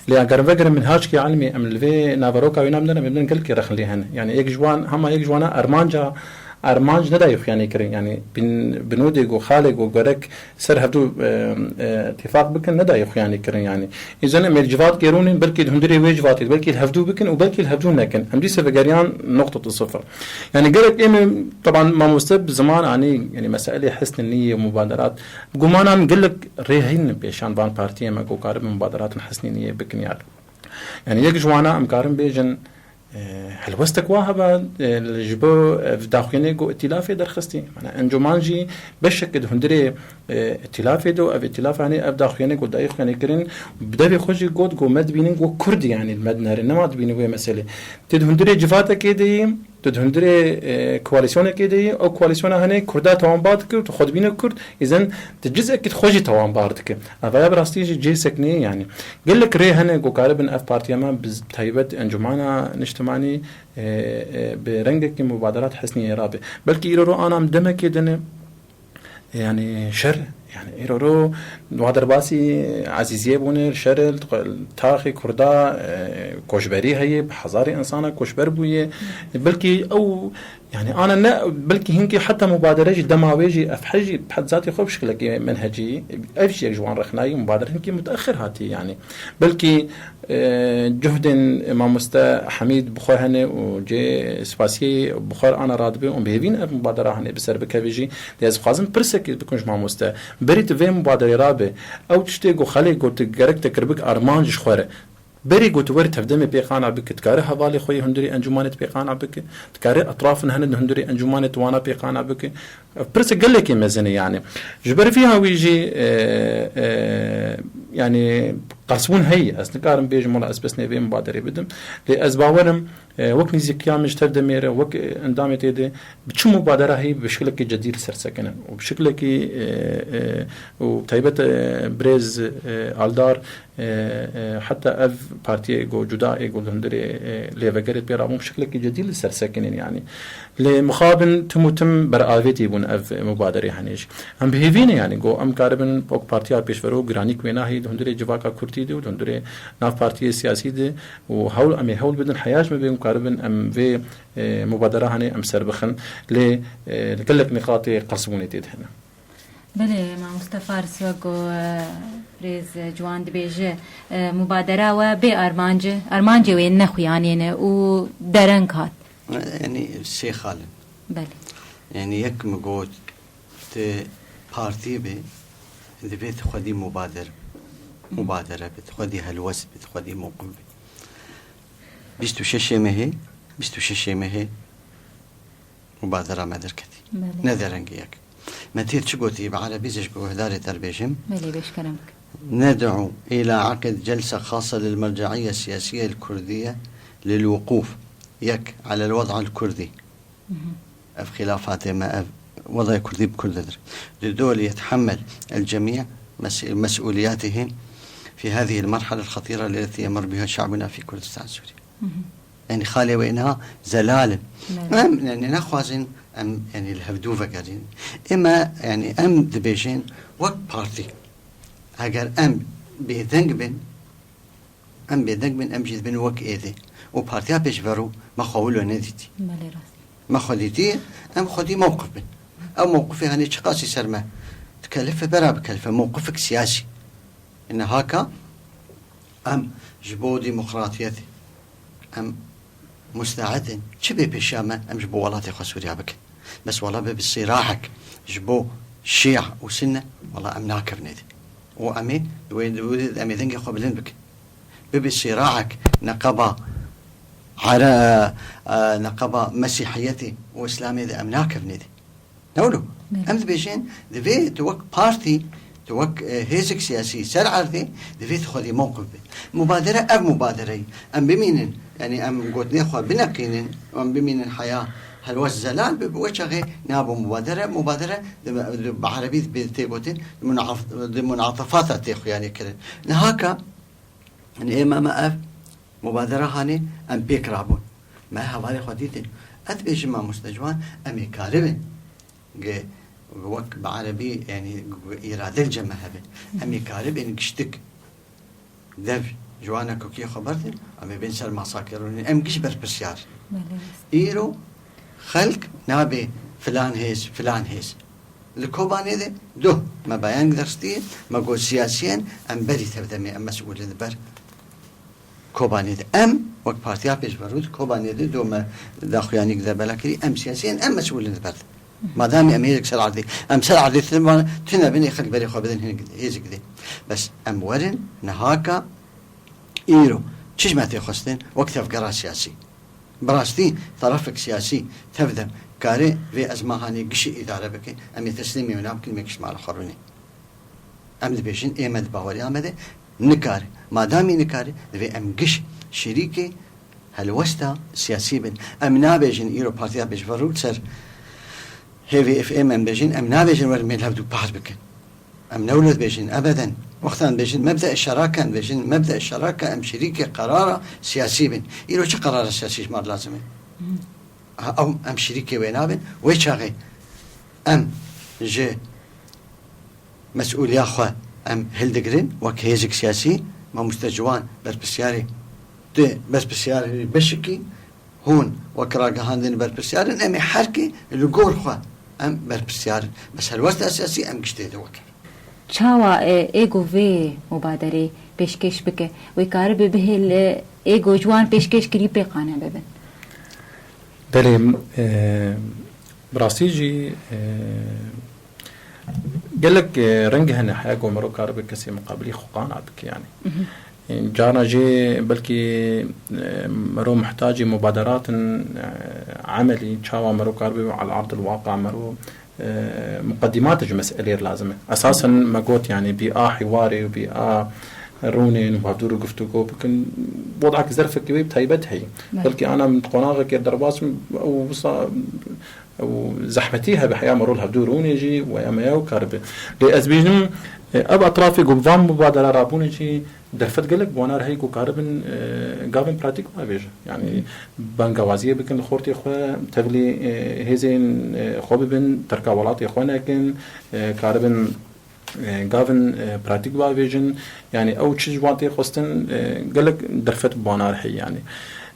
Lê eger vegerin min haçkî ilmî em li vê naveroka wê namdin, em ê bidin gelkî rexin lê hene. Yani yek ji wan, hema yek ji wana armanca, armanc nedayê xuyanî kirin. Yani bin, binûdê ku xalê ku gerek ser hevdû, e, e, tîfaq bikin, nedayê xuyanî kirin yani. Îzan em ê li civat gêrûnin, belkî di hundirê wê civatê, belkî li hevdû bikin û belkî li hevdû nekin. Em dîse vegeriyan noqtete sifir. Yani gerek em ê, teban mamoste bi ziman anî, yani meselê hisnê niyê û mubaderat, Bi gumana min gelek rê heyne pêşan van partiyê me ku karibin mubaderatên hisnê niyê bikin ya. Yani yek ji wana em karin bêjin, e, helwestek wa heba, e, ji bo ev daxuyanê ku îtîlafê derxistî. Mana encûman jî beşek di hundirê, e, îtîlafê de û ev îtîlaf, hani ev daxuyanê ku dayê xuyanê kirin, bi devê xwe jî got ku me dibînin ku Kurd, yani me dinere, nema dibînin wê meselê. Tê di hundirê civatekê de yî, Tu di hundirê, e, koalîsyonekê de yî, ew koalîsyona hene Kurda tawanbar dike û tu xwe dibîne Kurd, îzen tu cizekî xwe jî tawanbar dike. Evaya bi rastî jî cihê sekiniyê yanî. Gelek rê hene ku karibin ev partiya me bi taybet Encûmana Niştimanî, e, e, bi rengekî mubaderat hisniyê rabe. Belkî îro ro ana em demekê de ne, Yani şer, yani îro ro wa derbasî ezîziyê bûne, şer, taxê Kurda, e, koçberî heye, bi hezarê insana koçber bûye. Belkî ew, yani ana ne, belkî hinkî heta mubadere jî dema wê jî F H jî bi hed zatê xwe bi şikilekî menhecî, ev jî yek ji wan rexnayî mubadere hinkî mutexir hatî yani. Belkî, e, cuhdên mamoste Hemîd bi xwe hene û cê spasiyê bi xwe re ana radibe û bi hêvîn ev mubadera hene bi ser bikeve jî. Lê ez dixwazim pirsekê bikim ji mamoste. Berî tu vê mubaderê rabe, ew tiştê ku xelê got gerek te kiribik armanc ji xwe re. Berî ku tu werî tevdemê pêxana bike, tu karî hevalê xwe yê hundirê encûmanê tu pêxana bike, tu karî etrafin hene di hundirê encûmanê tu wana pêxana bike. Pirsek gelekî mezin e yani. Ji ber vî hawî jî, e, e, yani qasbûn heyî. Ez nikarim bêjim wela ez pesnê vê mubaderê bidim. Lê ez bawerim, e, wek nîzîkiya min ji tev demê re, wek, e, endamê tê de, bi çi mubadera heyî bi şikilekî cedî li ser sekinin. Û bi şikilekî, e, e, û taybet, e, birêz, e, Aldar, e, e, heta ev partiyê ku cuda ê ku li hundirê, e, lêvegerê pê rabûn bi şikilekî cedî li ser sekinin yani. Lê mixabin tim û tim beravêtî bûn ev mubaderê henê jî. Em bi hêvî ne yani ku em karibin wek partiya pêşverû giranîk wê nahî di hundirê civaka kurdî de û di hundirê nav partiyê siyasî de û hewl, em ê hewl bidin heya ji me bê em karibin em vê, e, mubadera henê em ser bixin. Lê, e, gelek niqatê qasbûnê tê de hene. Belê, mamoste Faris, wek ku, e, birêz, e, Ciwan dibêje, e, mubadera we bê armanc e, armancê wê ne xuyanê ne û dereng hat. Yanî sê xal in. Belê. Yanî yek min got, tu partî bê, divê tu xwedî mubader, mubadere bê, tu xwedî helwest bê, tu xwedî mewqif bê. Bîst û şeş mehê, bîst û şeş mehê mubadera me derketî. Belê. Ne derengê yek. Me têr çi gotî bi erebî zê ji guhdarê te re bêjim. Belê, bêş kerem bike. ندعو إلى عقد جلسة خاصة للمرجعية السياسية الكردية للوقوف، yek، على الوضع الكردي. Ev xilafatê me, ev وضع الكردي bi Kurd dir. لدول يتحمل الجميع مس-، مسؤولياته في هذه المرحلة الخطيرة التي يمر بها شعبنا في كردستان سوريا. Yanî xalê wê niha zelal in. Em, yanî, nexwazin em, yanî, li hevdû vegerîn. Ême, yanî, em dibêjin wek partî. Eger em bêdeng bin, em bêdeng bin, em jî dibin wek êdî. Û Partiya Pêşverû me xwe wilo nedîtî. Belê, rast. Me xwe dîtî, em xwedî mewqif bin. Ew mewqifê henê çiqasî ser me dikelife, bera bikelife, mewqifek siyasî. Niha ka em ji bo demokratiyetê, em musteed in. Çi bê pêşiya me, em ji bo welatê xwe Sûriya bikin. Bes wela bibe sîrahek ji bo Şîa û Sunne, wela em nakevin êdî. Û em ê, wê, wê, em ê dengê xwe bilind bikin. Bibe sîrahek neqeba Ere-, e, neqeba Mesîhiyetê û Îslamê de em nakevin êdî. Ne wilo? Belê. Em dibêjin, divê tu wek partî Tu wek, e, hêzek siyasî ser erdê divê tu xwedî mewqif bî. Mubadere ev mubadereyî. Em bimînin, yanî em gotinê xwe bineqînin, em bimînin heya helwest zelal bi, bi wê çaxê nabo mubadere. Mubadere di, di, bi erebî bi tê gotin, di munaf-, di munatefata tê xuyanî kirin. Nihaka, yanî ê me, me ev mubadere hanê em pêk rabûn. Me hevalê xwe dîtin. Ez dibêjim mamoste Ciwan, em ê karibin. Ge-, wek bi erebî, yanî, îrade li cem me hebe. Em ê karibin giştik dev ji wana kokiyê xwe berdin, em ê bên ser masa kirinê. Em giş berpirsiyar. Belê. Îro xelk nabê filan hêz, filan hêz. Li Kobanê de, duh, me bayang derstiye, me got siyasiyen, em berî tevdemê, em mesûlin ber Kobanê de. Em, wek Partiya Pêşverû di Kobanê de, do me daxuyanî de bela kirî, em siyasî in, em mesûl in li ber. Madamî em hêzek ser erdê, em ser erdê tune, tune bin ê xelk berê xwe bidin hin hêzik dê. Bes em werin, nihaka, îro, çi ji me tê xwestin, wek tevgera siyasî. Bi rastî, tarafek siyasî, tevdem, kare vê ezmahanê gişî îdare bike, em ê teslîmê wina bikin, me giş mala xwe rûnê. Em dibêjin, ê me di baweriya me de nikare. Madamî nikare, divê em giş şirîkê helwesta siyasî bin. Em nabêjin îro Partiya Pêşverû li ser H V F M em bêjin, em nabêjin werin mêl hevdû par bikin. Em ne wilo dibêjin, ebeden. Wextan dibêjin, mebde şerake, em dibêjin, mebde şerake, em şirîkê qerara siyasî bin. Îro çi qerara siyasî ji me re lazim e? Ha, ew em şirîkê wê nabin. Wê çaxê em ji mesûliya xwe em hildigirin, wek hêzik siyasî, mamoste Ciwan berpirsiyarê, tu berpirsiyarê beşikî, hûn wek ragihandin berpirsiyar in, em ê herkê li gor xwe em berpirsiyar in. Bes helwesta siyasî em giş tê de wekevin. Çawa, e, ê ku vê mubaderê pêşkêş bike, wê karibe bihêle ê ku ji wan pêşkêş kirî pê qane bibin? Belê, e, bi rastî jî, e, gelek, e, reng hene heya ku mero karibe kesê miqabilî xwe qana bike, yanî. Mhm. E, carna jî belkî, e, mero muhtacî mubaderat in, e, emelî, çawa mero karibe ala erdil waqa mero, e, muqedîmat ji meselê re lazim e. Esasen me got, yanî, bî a hiwarê û bî a rûnên û hevdûr û guftûgo bikin, wed'ek zerfekî wê bi taybet heye. Belê. Belkî ana min qonaxekê derbas im, ew wisa, ew zehmetî hebe heya me rol hevdû rûnê jî, weya me ya û karibe. Lê ez bînim, e, ev etrafê ku bi van mubadera rabûnê jî, derfet gelek bi wana re heye ku karibin, e, gavên pratîk bavêjin. Yanî bangawaziyê bikin li xortê xwe, tevlî, e, hêzên, e, xwe bibin, terka welatê xwe nekin, e, karibin, e, gavin, e, pratîk bavêjin. Yanî ew çi ji wan tê xwestin, e, gelek derfet bi wana re heye yanî.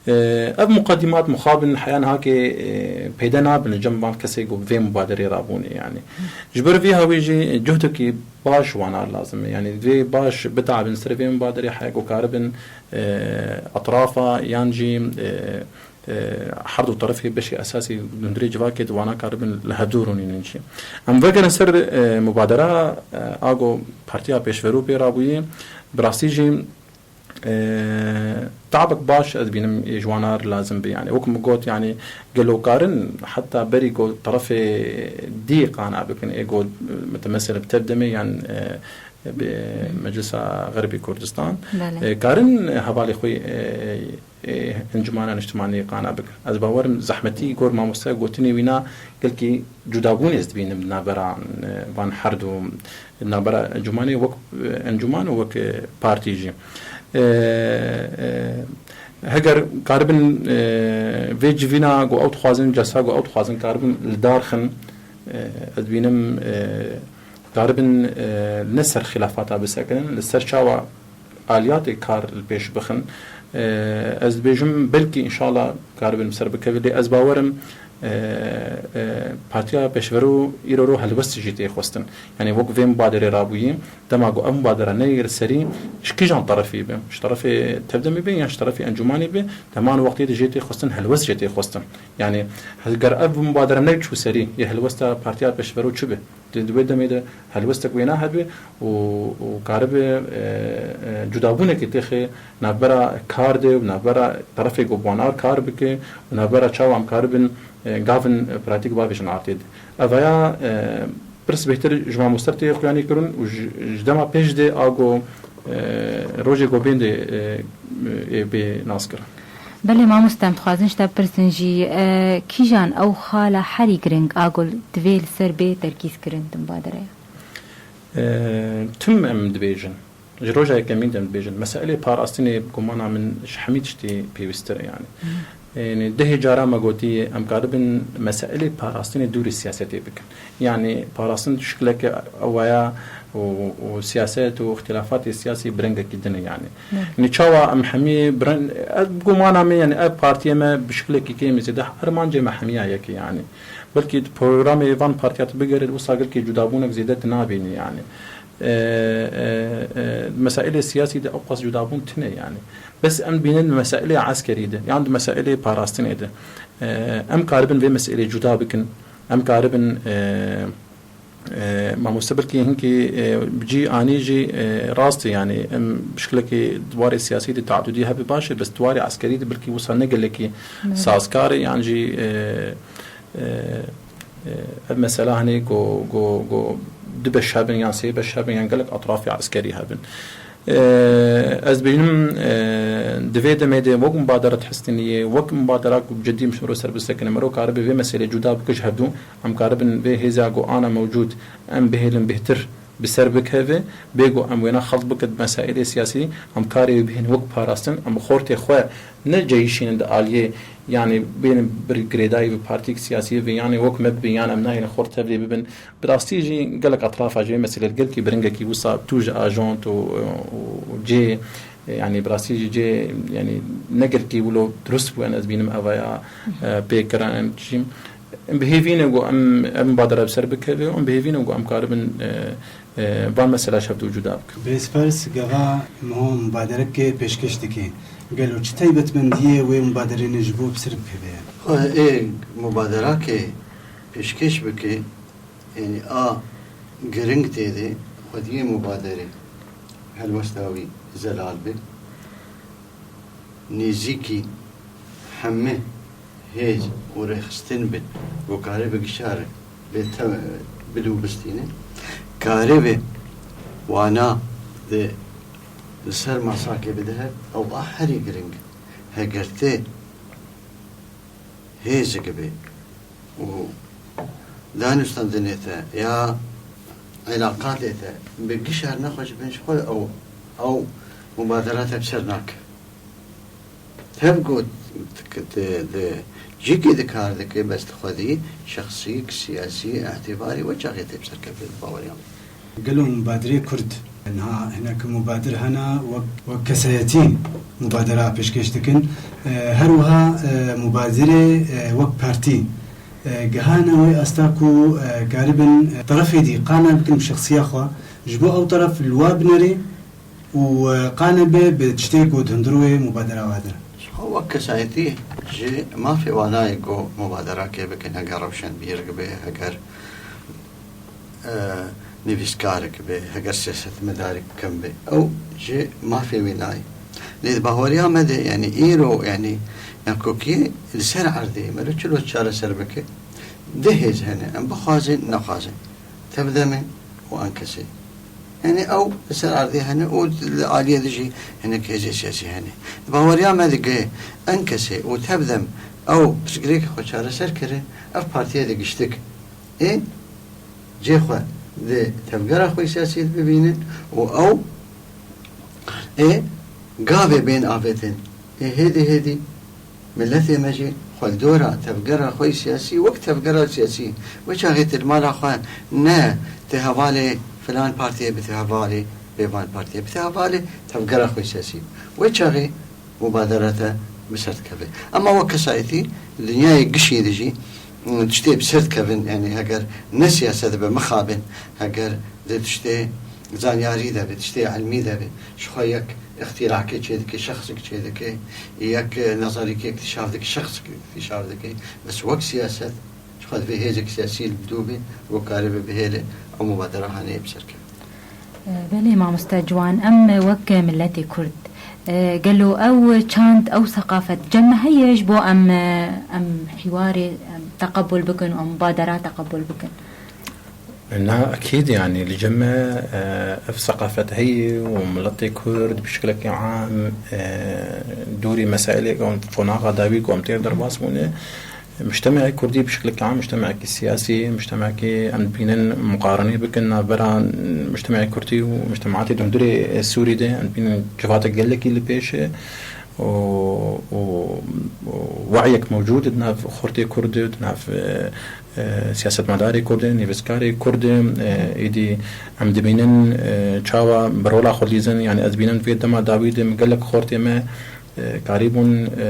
E, ev muqedîmat mixabin heya niha ke, e, peyde nabin li cem van kesê ku bi vê mubaderê rabûnê yanî. Ji ber vê hawî jî cuhdekî baş wana lazim e. Yanî divê baş bitabin ser vê mubaderê heya ku karibin, e, etrafa yan jî, e, e, her du terefê beşê esasî hundirê civakê di wana karibin li hevdû rûnînin jî. Em vegerin ser, e, mubadera, e, a ku Partiya Pêşverû pê rabûyî, bi rastî jî, e, tabek baş ez bînim ê ji wana re lazim be. Yanî wek min got, yanî gelo karin heta berî ku terefê dî qana bikin, ê ku, e, metemesel bi tev demê yan, e, bi Meclisa Xerbî Kurdistan, belê, e, karin hevalê xwe, e, e, Encûmena Niştimanî qana bikin. Ez bawer im zehmetî gor mamoste gotinê wîna gelkî cudabûnê ez dibînim di navbera, e, van her du, di navbera encûmanê wek, e, encûman û wek, e, partî jî. E, e, heger karibin, e, vê civîna ku ew dixwazin, celsa ku ew dixwazin, karibin li dar xin, e, ez dibînim, e, karibin, e, ne ser xilafata bisekinin, li ser çawa aliyatê kar li pêş bixin. E, ez dibêjim, belkî înşallah karibin bi ser bikevin, lê ez bawer im, e, e, Partiya Pêşverû îro ro helwest jî tê xwestin. Yanî wek vê mubaderê rabûyî, dema ku ev mubadere neyê li serî, ji kîjan terefî be, ji terefê tevdemî be yan ji terefê encûmanî be, deman wextê de jê tê xwestin, helwest jê tê xwestin. Yanî, heger ev mubadere neçû serî, yê helwesta Partiya Pêşverû çi be? Di, di wê demê de helwestek wêna hebe û, û karibe, e, e, cudabûnekê têxe navbera kar de û navbera terefê ku bi wan ar kar bike û navbera çawa em karibin, e, gavin, e, pratîk bavêjin artê de. Evaya, e, Pirs bêhtir ji mamoste tê xuyanî kirin û ji, ji dema pêş de a ku, e, rojê ku bên de, e, ê bê naskirin. Belê mamoste, em dixwazin ji te bipirsin jî, e, kîjan ew xala herî giring a ku divê li ser bê terkîz kirin di mubadereya? E, tim em dibêjin. Ji roja yekemîn de em dibêjin. Meselê parastinê bi gumana min ji hemî tiştî pêwîstir e yani. Hı. Yani dehê cara me gotiye, em karibin meselê parastinê dûrî siyasetê bikin. Yani parastin şikileke ewaya û, û siyaset û îxtilafatê siyasî bi rengekî din e yani. Evet. Yani çawa em hemî bi reng, ev gumana me yani ev partiye me bi şikilekî kêm zêde armancê me hemiya yek e yani. Belkî di programê van partiya tu bigere wisa gelkî cudabûnek zêde tu nabînî yani. E, e, e, mesailê siyasî de ew qas cudabûn tune yani. Bes em bînin di mesailê eskerî de, yan di mesailê parastinê de. E, em karibin vê meselê cuda bikin. Em karibin, e, e, mamoste belkî hinkî, e, bi cî anî jî, e, rast e yani. Em bi şikilekî di warê siyasî de teadudî hebe baş e, bes di warê eskerî de belkî wisa ne gelekî Evet. sazkar e yan jî, e, E, e, ev mesela, hani, go, go, go du beş hebin yan sê beş hebin yan gelek etrafê eskerî hebin. E, ez bînim, e, di vê demê de wek mubadera dihestiniyê, wek mubadera ku bi cidî miro ser bisekine, miro karibe vê meselê cuda bike ji hevdû, em karibin vê hêza ku ana mewcûd em bihêlin bêhtir bi ser bikeve, bê ku em wêna xelt bike di mesailê siyasî, em karê wê bihên wek parastin, em xortê xwe ne ceyişînin di aliyê, yani bênin bir girêdayî bi partiyek siyasî ve, yani wek me bibin, yani em nahêlin xort tevlê bibin. Bi rastî jî gelek etrafa ji vê meselê li gelkî biringekî wisa tûj ajant û, û, û cê, yani bi rastî jî cê, yani ne gelkî wilo dirust bû, yani ez bînim evaya, e, pê kirin jî. Em bi hêvî ne ku em, em mubadera bi ser bikeve û em bi hêvî ne ku em karibin, e, e, van mesela şevdû cuda bikin. Birêz Fers, gava Miho mubaderekê pêşkêş dike. Gelo çi taybetmendiyê wê mubaderênê ji bo bi ser bikeve ye? Xwe ê mubaderakê pêşkêş bike, yanî a giring tê de xwediyê mubaderê helwesta wî zelal be. Nêzîkî hemî hêz û rêxistin bin, ku karibe gişa re bê te-, bidûbistîne. Karibe wana de li ser masakê bide hev, ew a herî giring e. Heger tê hêzik be û danûstandinê te ya îlaqatê te bi gişa re nexwe ji bin ji xwe ew, ew mubadera te bi ser nake. Tev ku di, di, di cîkê de kar dike, bes di xwedî şexsî, siyasî, îtîbarî wê çaxê tê bi ser kevê di baweriya min. Gelo mubadirê Kurd niha hinek mubadir hene wek, wek kesayetî mubadera pêşkêş dikin. E, her wiha, e, mubadirê, e, wek partî, e, gihane wê asta ku, e, karibin, e, terefê dî qane bikin bi şexsiya xwe. Ji bo ew teref li wa binerê û, e, qane be bi tiştê ku di hundir wê mubadera wa de. Ji xwe wek kesayetî ji mafê wanayê ku mubaderakê bikin, heger rewşenbîrek be, heger, e, nivîskarek be, heger siyasetmedarek kem be, ew ji mafê wî nayê. Lê di baweriya me de, yanî îro, yanî nakokiyê li ser erdê, mero çilo çareser bike, du hêz hene, em bixwazin, nexwazin. Tevdem e û Enkesê. Yanî ew li ser erdê hene û li aliyê de jî hinek hêzê siyasî hene. Di baweriya me de ge Enkesê û Tevdem ew pirsgirêkê xwe çareser kirin, ev partiye de giştik ê cê xwe di tevgera xwe siyasî de bibînin û ew ê gavê bên avêtin. Ê hêdî hêdî miletê me jî xwe li dora tevgera xwe yî siyasî, wek tevgera siyasî, wê çaxê tu li mala xwe ne tu hevalê filan partiyê bî, tu hevalê vêvan partiyê bî, tu hevalê tevgera xwe yî siyasî. Wê çaxê mubadera te bi ser dikeve. Ema wek kesayetî, dinyayê gişî de jî, mm, tiştê bi ser dikevin, yanî heger ne siyaset be, mixabin, heger di tiştê zanyarî de be, tiştê ilmî de be, ji xwe yek îxtîrakê çêdike, şexsek çêdike, yek, e, nezerîkê îktîşaf dike, şexsek îktîşaf dike. Bes wek siyaset, ji xwe divê hêzek siyasî li dû be, ku karibe bihêle ew mubadera haneyê bi ser keve. Belê mamoste Ciwan, em wek miletê Kurd, e, gelo ew çand, ew seqafet cem me heye ji bo em, e, em hîwarê, em teqebul bikin û em mubadera teqebul bikin? Na, ekîd, yanî li cem me, e, ev seqafet heye û miletê Kurd bi şekilekî am, e, dûrî mesailê ku qonaxa dawî ku em têr derbas bûne, mujtemeê Kurdî bi şekilekî am, mujtemeekî siyasî, mujtemeekî em dibînin muqarenê bikin navbera mujtemeê Kurdî û mujtemeatê di hundirê Sûrî de, em dibînin civatek gelekî li pêş e û, û, û wehyek mewcûd e di nav xortê Kurd de, di nav, e, e, siyasetmedarê Kurd e, nivîskarê Kurd e, e, êdî em dibînin, e, çawa bi rola xwe dîzin, yanî ez dibînim vê dema dawî de gelek xortê me, e, karîbûn, e,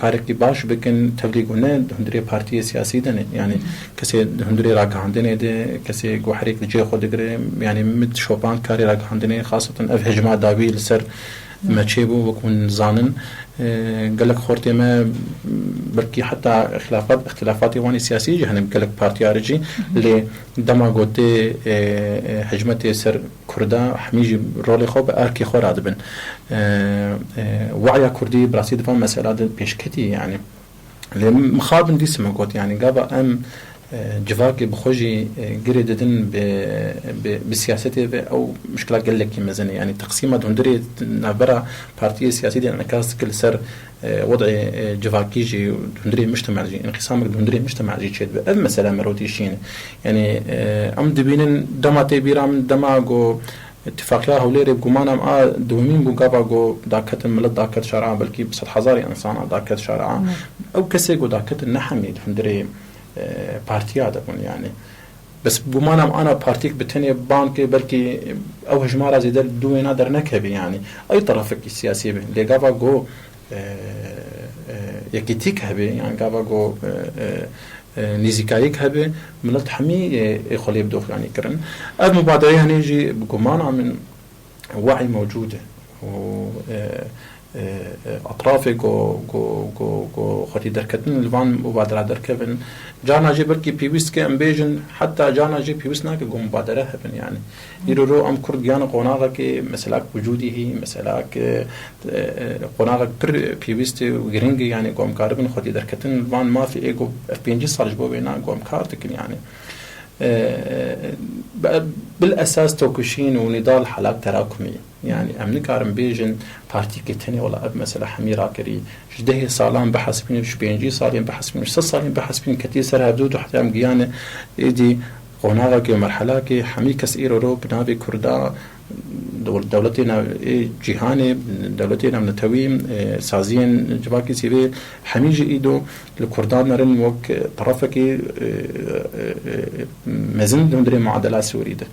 karekî baş bikin, tevlî ku ne di hundirê partiyê siyasî de ne, yanî kesê di hundirê ragihandinê de, kesê ku herêk li cihê xwe digire, yanî min şopand karê ragihandinê, xaseten ev hejma dawî li ser me çêbû, wek hûn zanin. E, gelek xortê me, belkî heta xilafat, îxtilafatê wan ê siyasî jî hene gelek partiya re jî, lê dema gotê, e, e, hejmetê ser Kurda, hemî jî rolê xwe bi erkê xwe radibin. E, e, waya Kurdî bi rastî di van mesela de pêşketî, yanî. Lê mixabin dîsa me got, yanî gava em, e, civakê bi xwe jî, e, girê didin bi, bi, bi siyasetê ve, ew muşkila gelekî mezin e. Yanî teqsîma di hundirê navbera partiyê siyasî de enîkas dike li ser, e, wed'ê, e, civakî jî, di hundirê mujtema jî, înqîsamek di hundirê mujtema jî çêdibe. Ev mesele merotî şîn e. Yanî, e, em dibînin dema tê bîra min, dema ku Îtifaqiya Hewlêrê bi gumana min a duyemîn bû, gava ku daketin, milet daket şara, belkî bi sedhezarî insana daket şara. Ew kesê ku daketin ne hemî di hundirê, e, partiya de bûn, yanî. Bes bi gumana min ana partiyek bi tenê ban ke belkî ew hejmara zêde li dû wêna dernekeve, yanî. Ey terefekî siyasî be. Lê gava ku, e, e, yekîtîk hebe, yanî gava ku, e, e, e, nêzîkayîk hebe, milet hemî, e, ê xwe lê bi doxanî kirin. Ev mubadereyê henê jî bi gumana min we'î mewcûd e û, e, e, e, etrafê ku, ku, ku, ku xwedî derketin li van mubadera derkevin. Carna jî belkî pêwîst ke em bêjin, heta carna jî pêwîst nake ku mubadere hebin, yanî. Îro ro em Kurd giyane qonaxekê, meselak wicûdî hî, meselak, e, e, e, qonaxek pir pêwîst û giring e, yanî ku em karibin xwedî derketin van mafê ê ku ev pêncî sal ji bo wê na ku em kar dikin, yanî. E, e, bil esas tokuşîn û nîdal halak terakumî. Yanî em nikarin bêjin partîkê tenê wela ev mesele hemî rakirî. Ji dehê salan bihesibînin, ji pêncî salên bihesibînin, ji sed salên bihesibînin, ketî ser hevdû du heta em giyane êdî qonaxekê û merhelakê hemî kes îro ro bi navê Kurda, dew-, dewletê nav-, ê cîhanê, dewletê navnetewî, e, saziyên civakî sivîl hemî jî îdo li Kurdan nerin wek terefekê, e, e, e, mezin di hundirê muadela Sûrî de.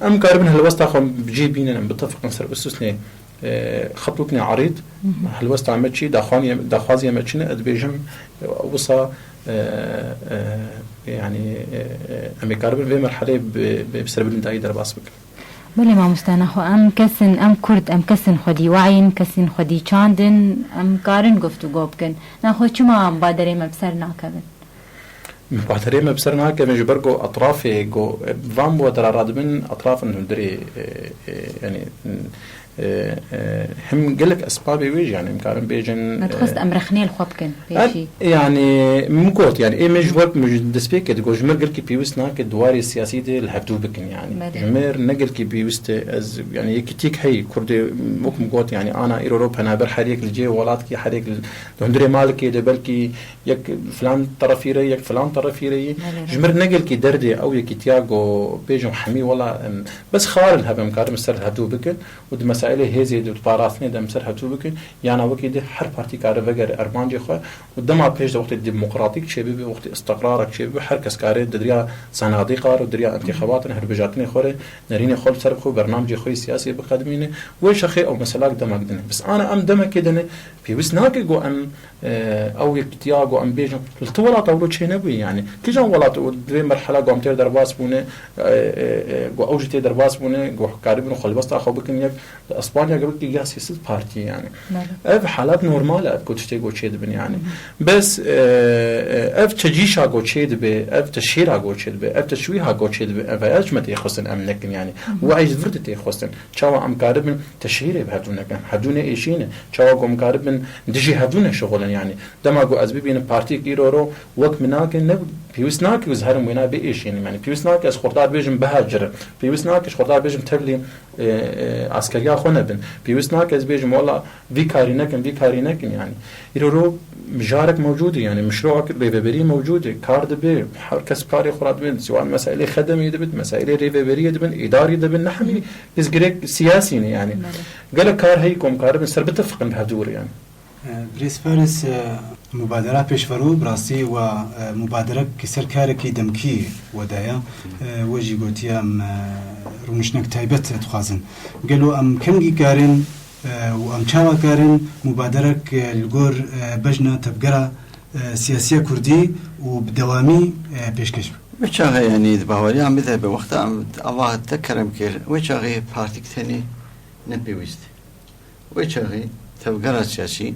Em karibin helwesta xwe bi cî bînin, em bitefiqin ser usûsnê, e, xetûknê erîd, helwesta me çi, daxwaniye-, daxwaziya me çi ne, ez dibêjim, e, wisa, e, e, yanî, e, e, em ê karibin vê merheleyê bi, bi, bi serbilindayî derbas bikin. Belê mamoste, nexwe em kes in, em Kurd, em kes in xwedî wayîn, kes in xwedî çandin, em karin guftûgo bikin. Nexwe çima baderê me bi ser nakevin? Baderê me bi ser nakevin ji ber ku etrafê ku van bo dera radibin, etrafin hundirê, e, e, yanî, e, e, him gelek esbabê wê jî, yanî, em karin bêjin, Me dixwest e, em rexnê li xwe bikin pêşî. E, yanî, min got, yanî, ê me ji wek min ji destpêkê digot, ji me gelkî pêwîst nake di warê siyasî de li hevdû bikin, yanî. Belê. Ji me ne gelkî pêwîst e, ez, yanî, yekîtîk heyî, Kurdê, wek min got, yanî, ana îro ro penaber her yek li cihê welatkî, her yek li, di hundirê malikê de belkî yek filan terefî re, yek filan terefî re yî. Belê, Ji me re ne gelkî derdê ew yekîtiya ku bêjim hemî wela, em, bes xal hebe em karin ser hevdû bikin. û di mesailê hêzê de û di parastinê de em ser hevdû bikin, yana wekî di her partî kare vegere armancê xwe û dema pêş de wextê demokratîk çêbibe, wextê istiqrarek çêbibe, her kes kare di diriya senadîqa re û diriya intixabatan hilbijartinê xwe re nerînê xwe li ser bixwe û bernamcê xwe yê siyasî biqedimîne. Wê şexê ew meselak demek din e. Bes ana em demekê din e, pêwîst nake ku em, e, ew yekîtiya ku em bêjin, li tu welata wilo çênebûye, yanî. Kîjan welat û di vê merhela ku em têr derbas bûne, e, e, e, ku ew jî tê derbas bûne, ku karibin xwe helwesta xwe bikin yek, Li Espanya girotî ya sê sed partî, yanî. Belê. Ev halat normal e, ev ku tiştê ku çêdibin, yanî. Bes, e, e, ev tecîşa ku çêdibe, ev teşhîra ku çêdibe, ev teşwîha ku çêdibe, ev ya ji me tê xwestin em nekin, yanî. Wayî ji vir de tê xwestin. Çawa em karibin teşhîrê bi hevdû nekin? Hevdû ne êşî ne. Çawa ku em karibin dijî hevdû neşixulin, yanî. Dema ku ez bibînim partiyek îro ro wek min nake, ne Pêwîst nake ez herim wêna biêşînim, yanî pêwîst nake ez xwedar bêjim bihacirin, pêwîst nake ez xwedar bêjim tevlî, e, e, eskeriya xwe nebin, pêwîst nake ez bêjim wela vî karî nekin, vî karî nekin, yanî îro ro mijarek mewcûd e, yanî mişroek rêveberî mewcûd e, kar dibe, her kes karê xwe re dibe, siwan meselê xedemê dibit, meselê rêveberiyê dibin, îdarî dibin, ne hemî pirsgirêk siyasî ne, yanî Belê. Gelek kar heyî ku em karibin ser bitifiqin bi hevdû re, yanî. Birêz Faris, e, mubadera pêşverû bi rastî we, e, mubaderek ser karekî demkî we daye. E, we jî gotiye em, e, rûniştinek taybet dixwazin. Gelo em kengî karin, e, û em çawa karin mubaderek, e, li gor, e, bejna tevgera, e, siyasiya kurdî û bi dewamî, e, pêşkêş bikin? Bi çaxê, yanî di baweriya min de bi wexta em ava te kerem kir, wê çaxê partîk tenê ne pêwîst. Wê çaxê tevgera siyasî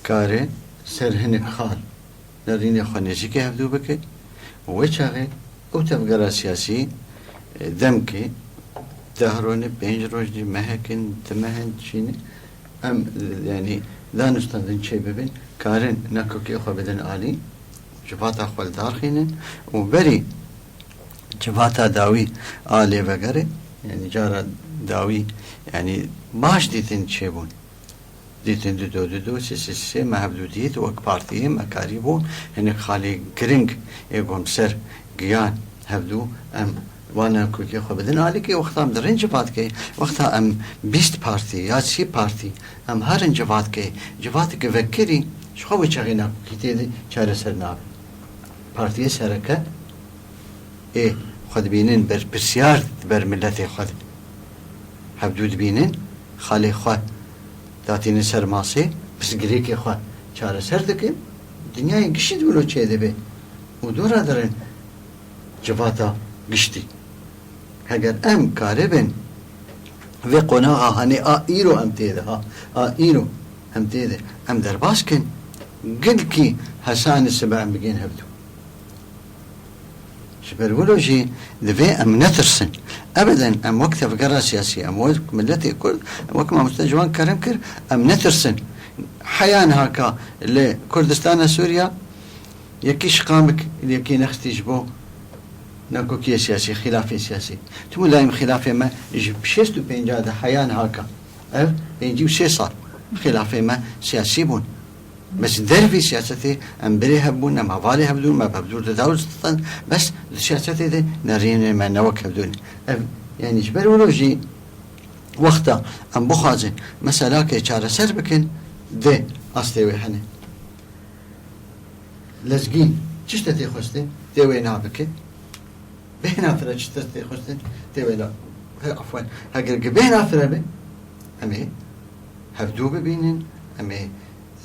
kare ser hinek xal nerînê xwe nêzîkê hevdû bike û wê çaxê ew tevgera siyasî, e, demkê deh rojê, pênc rojê, mehekin, di mehin çîne em, e, yanî danûstandin çê bibin, karin nakokê xwe bidin alî, civata xwe li dar xînin û berî civata dawî a lêvegerê, yanî cara dawî, yanî baş dîtin çêbûn. Dîtin du do, du do, sê sê sê, me hevdû dît, wek partiyê me karîbûn hinek xalê giring ê ku em ser giyan hevdû em wana kûkê xwe bidin alîkê. Wexta em dirin civatkê, wexta em bîst partî ya sî partî em herin civatkê, civatek vekirî, ji xwe wê çaxê nakokî tê de çareser nabe. Partiyê sereke ê xwe dibînin berpirsiyar di ber miletê xwe de. Hevdû dibînin, xalê xwe datînin ser masê, pirsgirêkê xwe çareser dikin. Dinyayê giştî di wilo çêdibe û dora dirin civata giştî. Heger em karibin vê qonaxa hanê a îro em tê de ha, a îro em tê de em derbas kin, gilkî hesanê sibe em bigên hevdû. Ji ber wilo jî divê em netirsin. Ebeden em wek tevgera siyasî, em wek miletê Kurd, em wek mamoste Ciwan kerem kir, em netirsin. Heya niha ka li Kurdistana Sûriya yekî şiqamik li yekî nexistî ji bo nakokiyê siyasî, xîlafê siyasî. Tu mulayim xîlafê me ji şêst û pênca de heya niha ka. Ev pêncî û sê sal xîlafê me siyasî bûn. Bes dervî siyasetê em birê hev bûn, em hevalê hev dûn, me bi hevdûr de dawr didan, bes di siyasetê de nerînê me ne wek hev dûn. Ev, yanî ji ber wilo jî wexta em bixwazin meselakê çareser bikin, dê astê wê hene. Lezgîn çi tişte tê xwestin, tê wê nabike. Bêhna fire çi tişte tê xwestin, tê wê na-, he, afwen, heger gi bêhna fire be, em ê hevdû bibînin, em ê,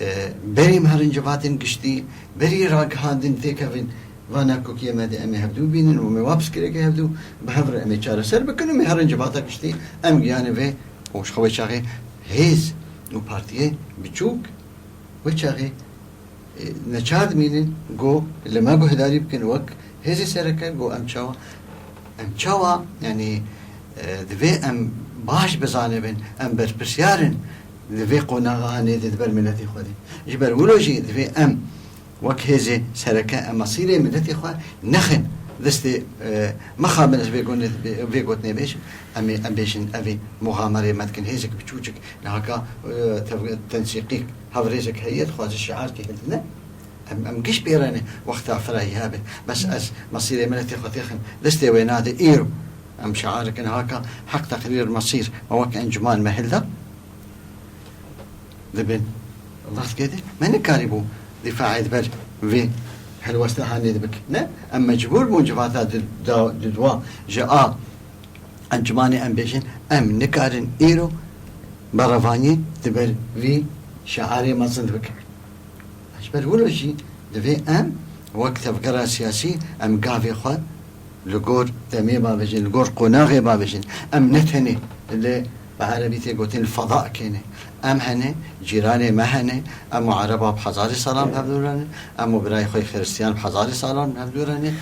e, berî em herin civatên giştî, berî ragihandin têkevin, va nakokiyê me de em ê hevdû bînin û em ê wa pirsgirêkê hevdû bi hev re em ê çareser bikin û em ê herin civata giştî, em giyanê vê û ji xwe wê çaxê hêz û partiyê biçûk wê çaxê, e, neçar dimînin, go li me guhdarî bikin wek hêzê sereke, go em çawa, em çawa, yanî, e, divê em baş bizanibin, em berpirsiyar in di vê qonaxa hanê de di ber miletê xwe de. Ji ber wilo jî divê em wek hêzê sereke em mesîrê miletê xwe nexin destê, e, mixabin ez vê gonê-, vê gotinê bêjim, em ê, em bêjin ev ê muxamerê me dikin, hêzek biçûçik, nihaka, e, tev-, tensîqîk, hevrêzek heye, dixwaze şiarkê hildine. Em, em giş pê re ne wexta firayî hebe. Bes ez mesîrê miletê xwe têxim destê wê nade îro. Em şiarek nihaka heq teqrîr mesîr me wek encûman me hilda. Dibin. Allah dikê de me nikarîbû dîfaê di ber vê helwesta hanê de bike. Ne, em mecbûr bûn civata du-, da-, dudwa ji a encûmanê em bêjin, em nikarin îro berevaniyê di ber vî şiarê mezin de bikin. Ji ber wilo jî divê em wek tevgera siyasî em gavê xwe li gor demê bavêjin, li gor qonaxê bavêjin. Em ne tenê li, bi erebî tê gotin, li feda kêne. Em hene, cîranê me hene, em û ereba bi hezarê salan bi hev dû re ne, em û birayê xwe xiristiyan bi hezarê salan bi hev dû re ne.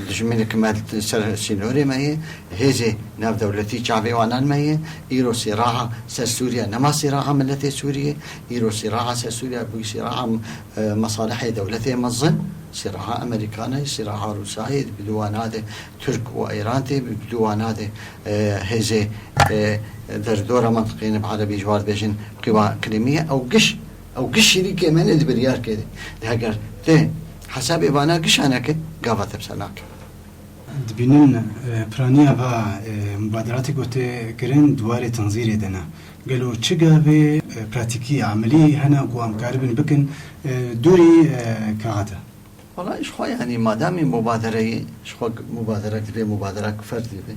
Dijminek me li ser sînorê me ye, hêzê navdewletî çavê wanan me ye. Îro sîraha ser Sûriye nema sîraha miletê Sûriyê. Îro sîraha ser Sûriye bûyî sîraha, e, mesalihê dewletê mezin. Sîraha Amerîkanê, sîraha Rûsayê, bi dû wana de Tirk û Îran tê, bi dû wana de, e, hêzê, e, derdora mentiqê ne bi erebî ji war dibêjin qiwa iklîmî ye. Ew giş, ew giş şîrîkê me ne di biryarkê de. Di heger te hesabê vana gişa neke, gava te bi ser nake. Dibînin, e, piraniya va, e, mubaderatê ku tê kirin di warê tenzîrê de ne. Gelo çi gavê, e, pratîkî, emelî hene ku em karibin bikin, e, dûrî, e, kaxete? Wala ji xwe, yanî madamî mubadereyê, ji xwe mubaderek divê mubaderek ferdî be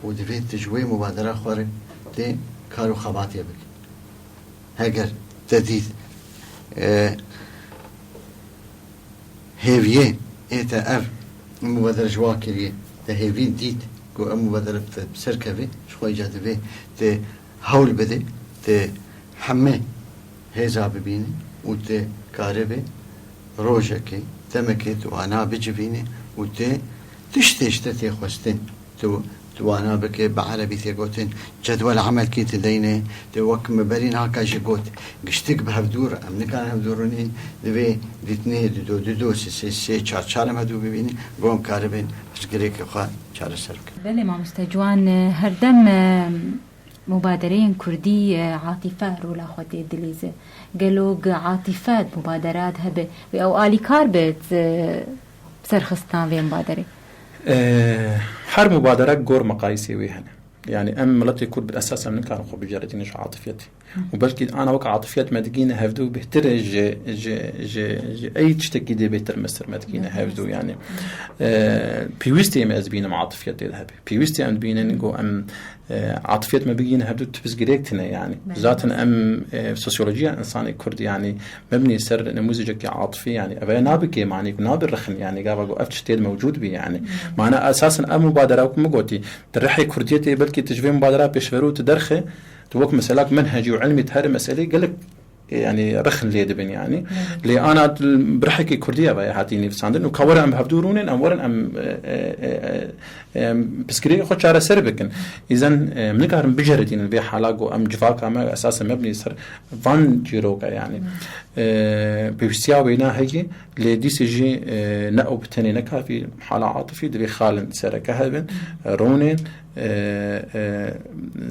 û divê tu ji wê mubadera xwe re tê kar û xebatê bike. Heger te dît, e, hêviyê ê te ev mubadere ji wa kiriye, te hêvî dît ku ev mubadere bi te bi ser keve, ji xwe îca divê te hewl bide, te hemê hêza bibîne û te karibê rojekê, demekê tu wana bicivîne û te tiştê ji te tê xwestin. Tu, tu wana bike, bi erebî tê gotin cedwel emelkî, tu deyne, tu wek min berî naka jî got, giştik bi hevdû re, em nikarin hevdû rûnîn, divê dîtinê dido, dido, sê, sê, sê, çar, çar em hevdû bibînin, ku em karibin pirsgirêkê xwe çareser bikin. Belê mamoste Ciwan, e, herdem, e, mubadereyên kurdî, e, atîfe rola xwe tê dilîze. Gelo gi atîfe di mubaderat hebe, wê ew alîkar be, e, serxistina vê mubaderê? E, her mubaderek gor meqayîsê wê hene. Yani em miletê Kurd bi esas em nikarin xwe bicerêtînin ji atifiyetê. Û belkî ana wek atifiyet me digîne hevdû bêhtir e ji, ji, ji, ji ey tiştekî dê bêhtir mestir me digîne hevdû yani. E, pêwîstê me ez dibînim atifiyetê de hebe. Pêwîstê em dibînin ku em, e, atifiyet me bigîne hevdû tu pirsgirêk tine yani. Belê. Zaten em, e, sosyolojiya insanê Kurd yani mebnî ser nemûzicekî atifî yani. Ev nabike manî ku nabe rixin yani gava ku ev tiştê mewcûd bî yani. Mana esasen ev mubadera ku min gotî, di rihê kurdiyetê belkî tu ji vê mubadera pêşverû tu derxe, tu wek meselak menhecî û ilmî tu herî meselê gelek, e, yani rixin lê dibin yani. Lê ana tu bi rihekî kurdî ev hatî nivîsandin û ka were em bi hevdû rûnin, em werin em, e, e, e, e, em pirsgirêkê xwe çareser bikin. Îzen, e, em nikarin bicerêtînin vê hala ku em civaka me esasê mebnî ser van çîroka yani. E, pêwîstiya wêna heye, lê dîsê jî, e, ne ew bi tenê ne kafî hala atifî, divê xalên sereke hebin, rûnên, e, e,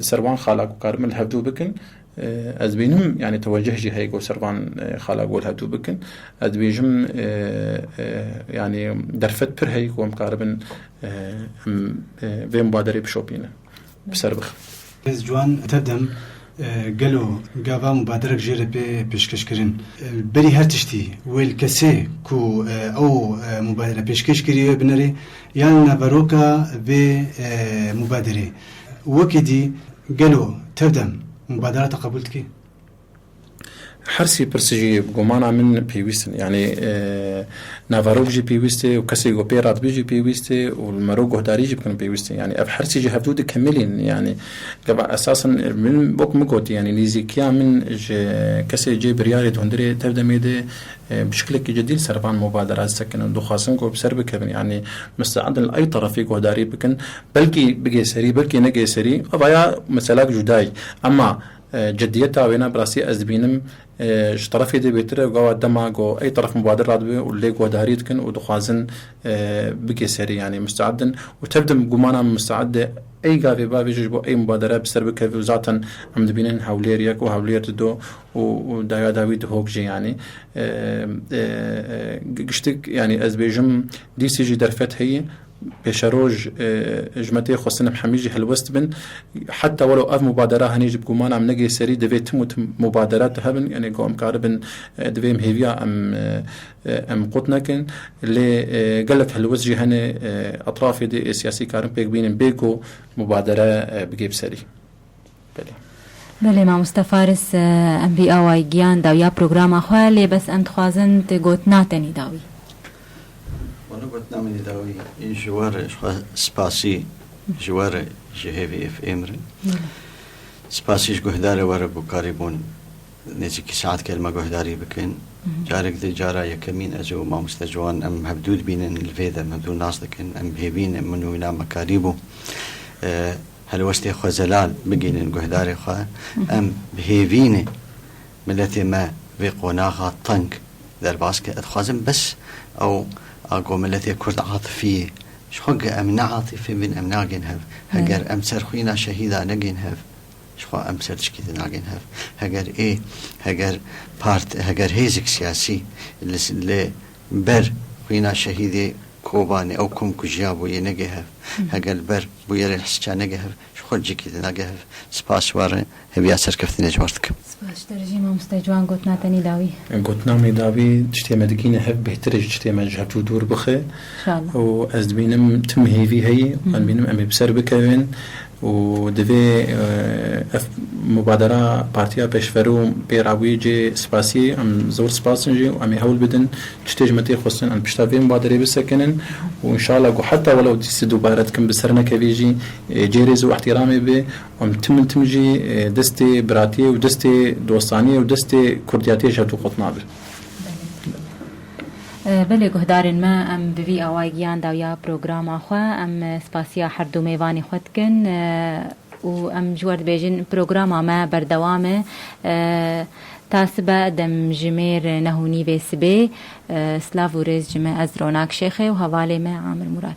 ser wan xala ku karibin li hevdû bikin. E, ez dibînim, yani teweceh jî heye ku ser van, e, xala ku li hevdû bikin. Ez dibêjim, e, e, yani derfet pir heye ku em karibin, e, em, e, vê mubaderê bişopînin, bi ser bixin. Ez Ciwan, tev dem, e, gelo gava mubaderek jê re pê pêşkeş kirin? E, berî her tiştî wê li kesê ku, e, ew, e, mubadere pêşkêş kiriye binerê yan naveroka vê, e, mubaderê. Wekî dî gelo tev dem mubadera te qebûl dikî? Her sê pirs jî bi gumana min pêwîst in. Yanî, e, naverok jî pêwîst e û kesê ku pê re dibe jî pêwîst e û li merok guhdarî jî bikin pêwîst e. Yanî ev her sê jî hevdû dikemilîn. Yanî gava esasen min wek min gotî, yanî nêzîkiya min ji kesê cê biryarê di hundirê tev demê de, e, bi şiklekî cidî li ser van mubadera disekinin û dixwazin ku bi ser bikevin. Yanî misteedin li ey terefê guhdarî bikin. Belkî bigê serî, belkî negê serî. Ev ya meselak cuda ye. Ema E, ciddiyeta wêna bi rastî ez dibînim, e, ji terefê de bêtir e, gava dema ku ey teref mubadir radibe û lê guhdarî dikin û dixwazin, e, bike serî, yanî musteed in. Û tev dim gumana min musteed e, ey gavê bavê jî ji bo ey mubadere bi ser bikeve û zaten em dibînin Hewlêr yek û Hewlêr dido û, û daya dawî Duhok jî, yanî. E, e, e, gi-, giştik, yanî ez bêjim dîsê jî derfet heye. Pêşeroj, e, ji me tê xwestin em hemî jî helwest bin. Heta welo ev mubadera henî jî bi gumana min negê serî, divê tim û tim mubadera tu hebin. Yanî ku em karibin, e, divê em hêviya em, e, e, em qut nekin. Lê, e, gelek helwest jî hene, e, etrafê de ê siyasî karin pêk bînin bê ku mubadere, e, bigê bi serî. Belê. Belê, mamoste Faris, e, em vî awayî giyan dawiya programa xwe, lê bes em dixwazin tu gotina te nî dawî. Wala gotina min nî dawî, ji we re, ji xwe spasî ji we re, ji hêvî F M re. Belê. Spasî ji guhdarê we re ku karîbûn nêzîkî saetkê li me guhdarî bikin. Carek di cara yekemîn ez û mamoste Ciwan em hevdû dibînin li vê de, em hevdû nas dikin, em bi hêvî ne, min û wîna me karîbû. E, helwestê xwe zelal bigihînin guhdarê xwe. Em bi hêvî ne miletê me vê qonaxa teng Derbas ke, ez dixwazim bes ew a ku miletê Kurd atifî ye. Ji xwe ge em ne atifî bin, em nagên hev. Heger em ser xwîna şehîda negên hev, ji xwe em ser tişkî de nagên hev. Heger ê, heger part, heger hêzik siyasî li, li ber xwîna şehîdê Kobanê ew kom ku jiya bûye nege hev. Heger li ber bûyerên hisiça nege hev, ji xwe cîkî de nage hev. Spas ji we re, hêviya serkeftinê ji we re dikim. Spas ji te re jî mamoste Ciwan, gotina te nî dawî. Gotina me dawî, tiştê me digîne hev bêhtir e ji tiştê me ji hev çû dûr bixe. Înşallah. Û ez dibînim tim hêvî heye, ez dibînim em ê bi ser bikevin û divê, e, ev mubadera Partiya Pêşverû pê rabûyê cê spasiyê, em zor spas in jî û em ê hewl bidin tiştê ji me tê xwestin em pişta vê mubaderê bisekinin û înşallah ku heta welew dîse dubare dikim bi ser nekevî jî, e, cê rêz û ihtiramê be. Em tim û tim jî, e, destê biratiyê û destê dostaniyê û destê kurdiyatiyê ji hev du qut nabe. E, belê guhdarên me, em bi vî awayî giyan dawiya programa xwe. Em, e, spasiya her du mêvanê xwe dikin, e, û em ji we re dibêjin programa me berdewam e. E, ta sibe demjimêr neh û nîvê sibê, e, silav û rêz ji me, ez Ronak Şêxê û hevalê me Amir Murat.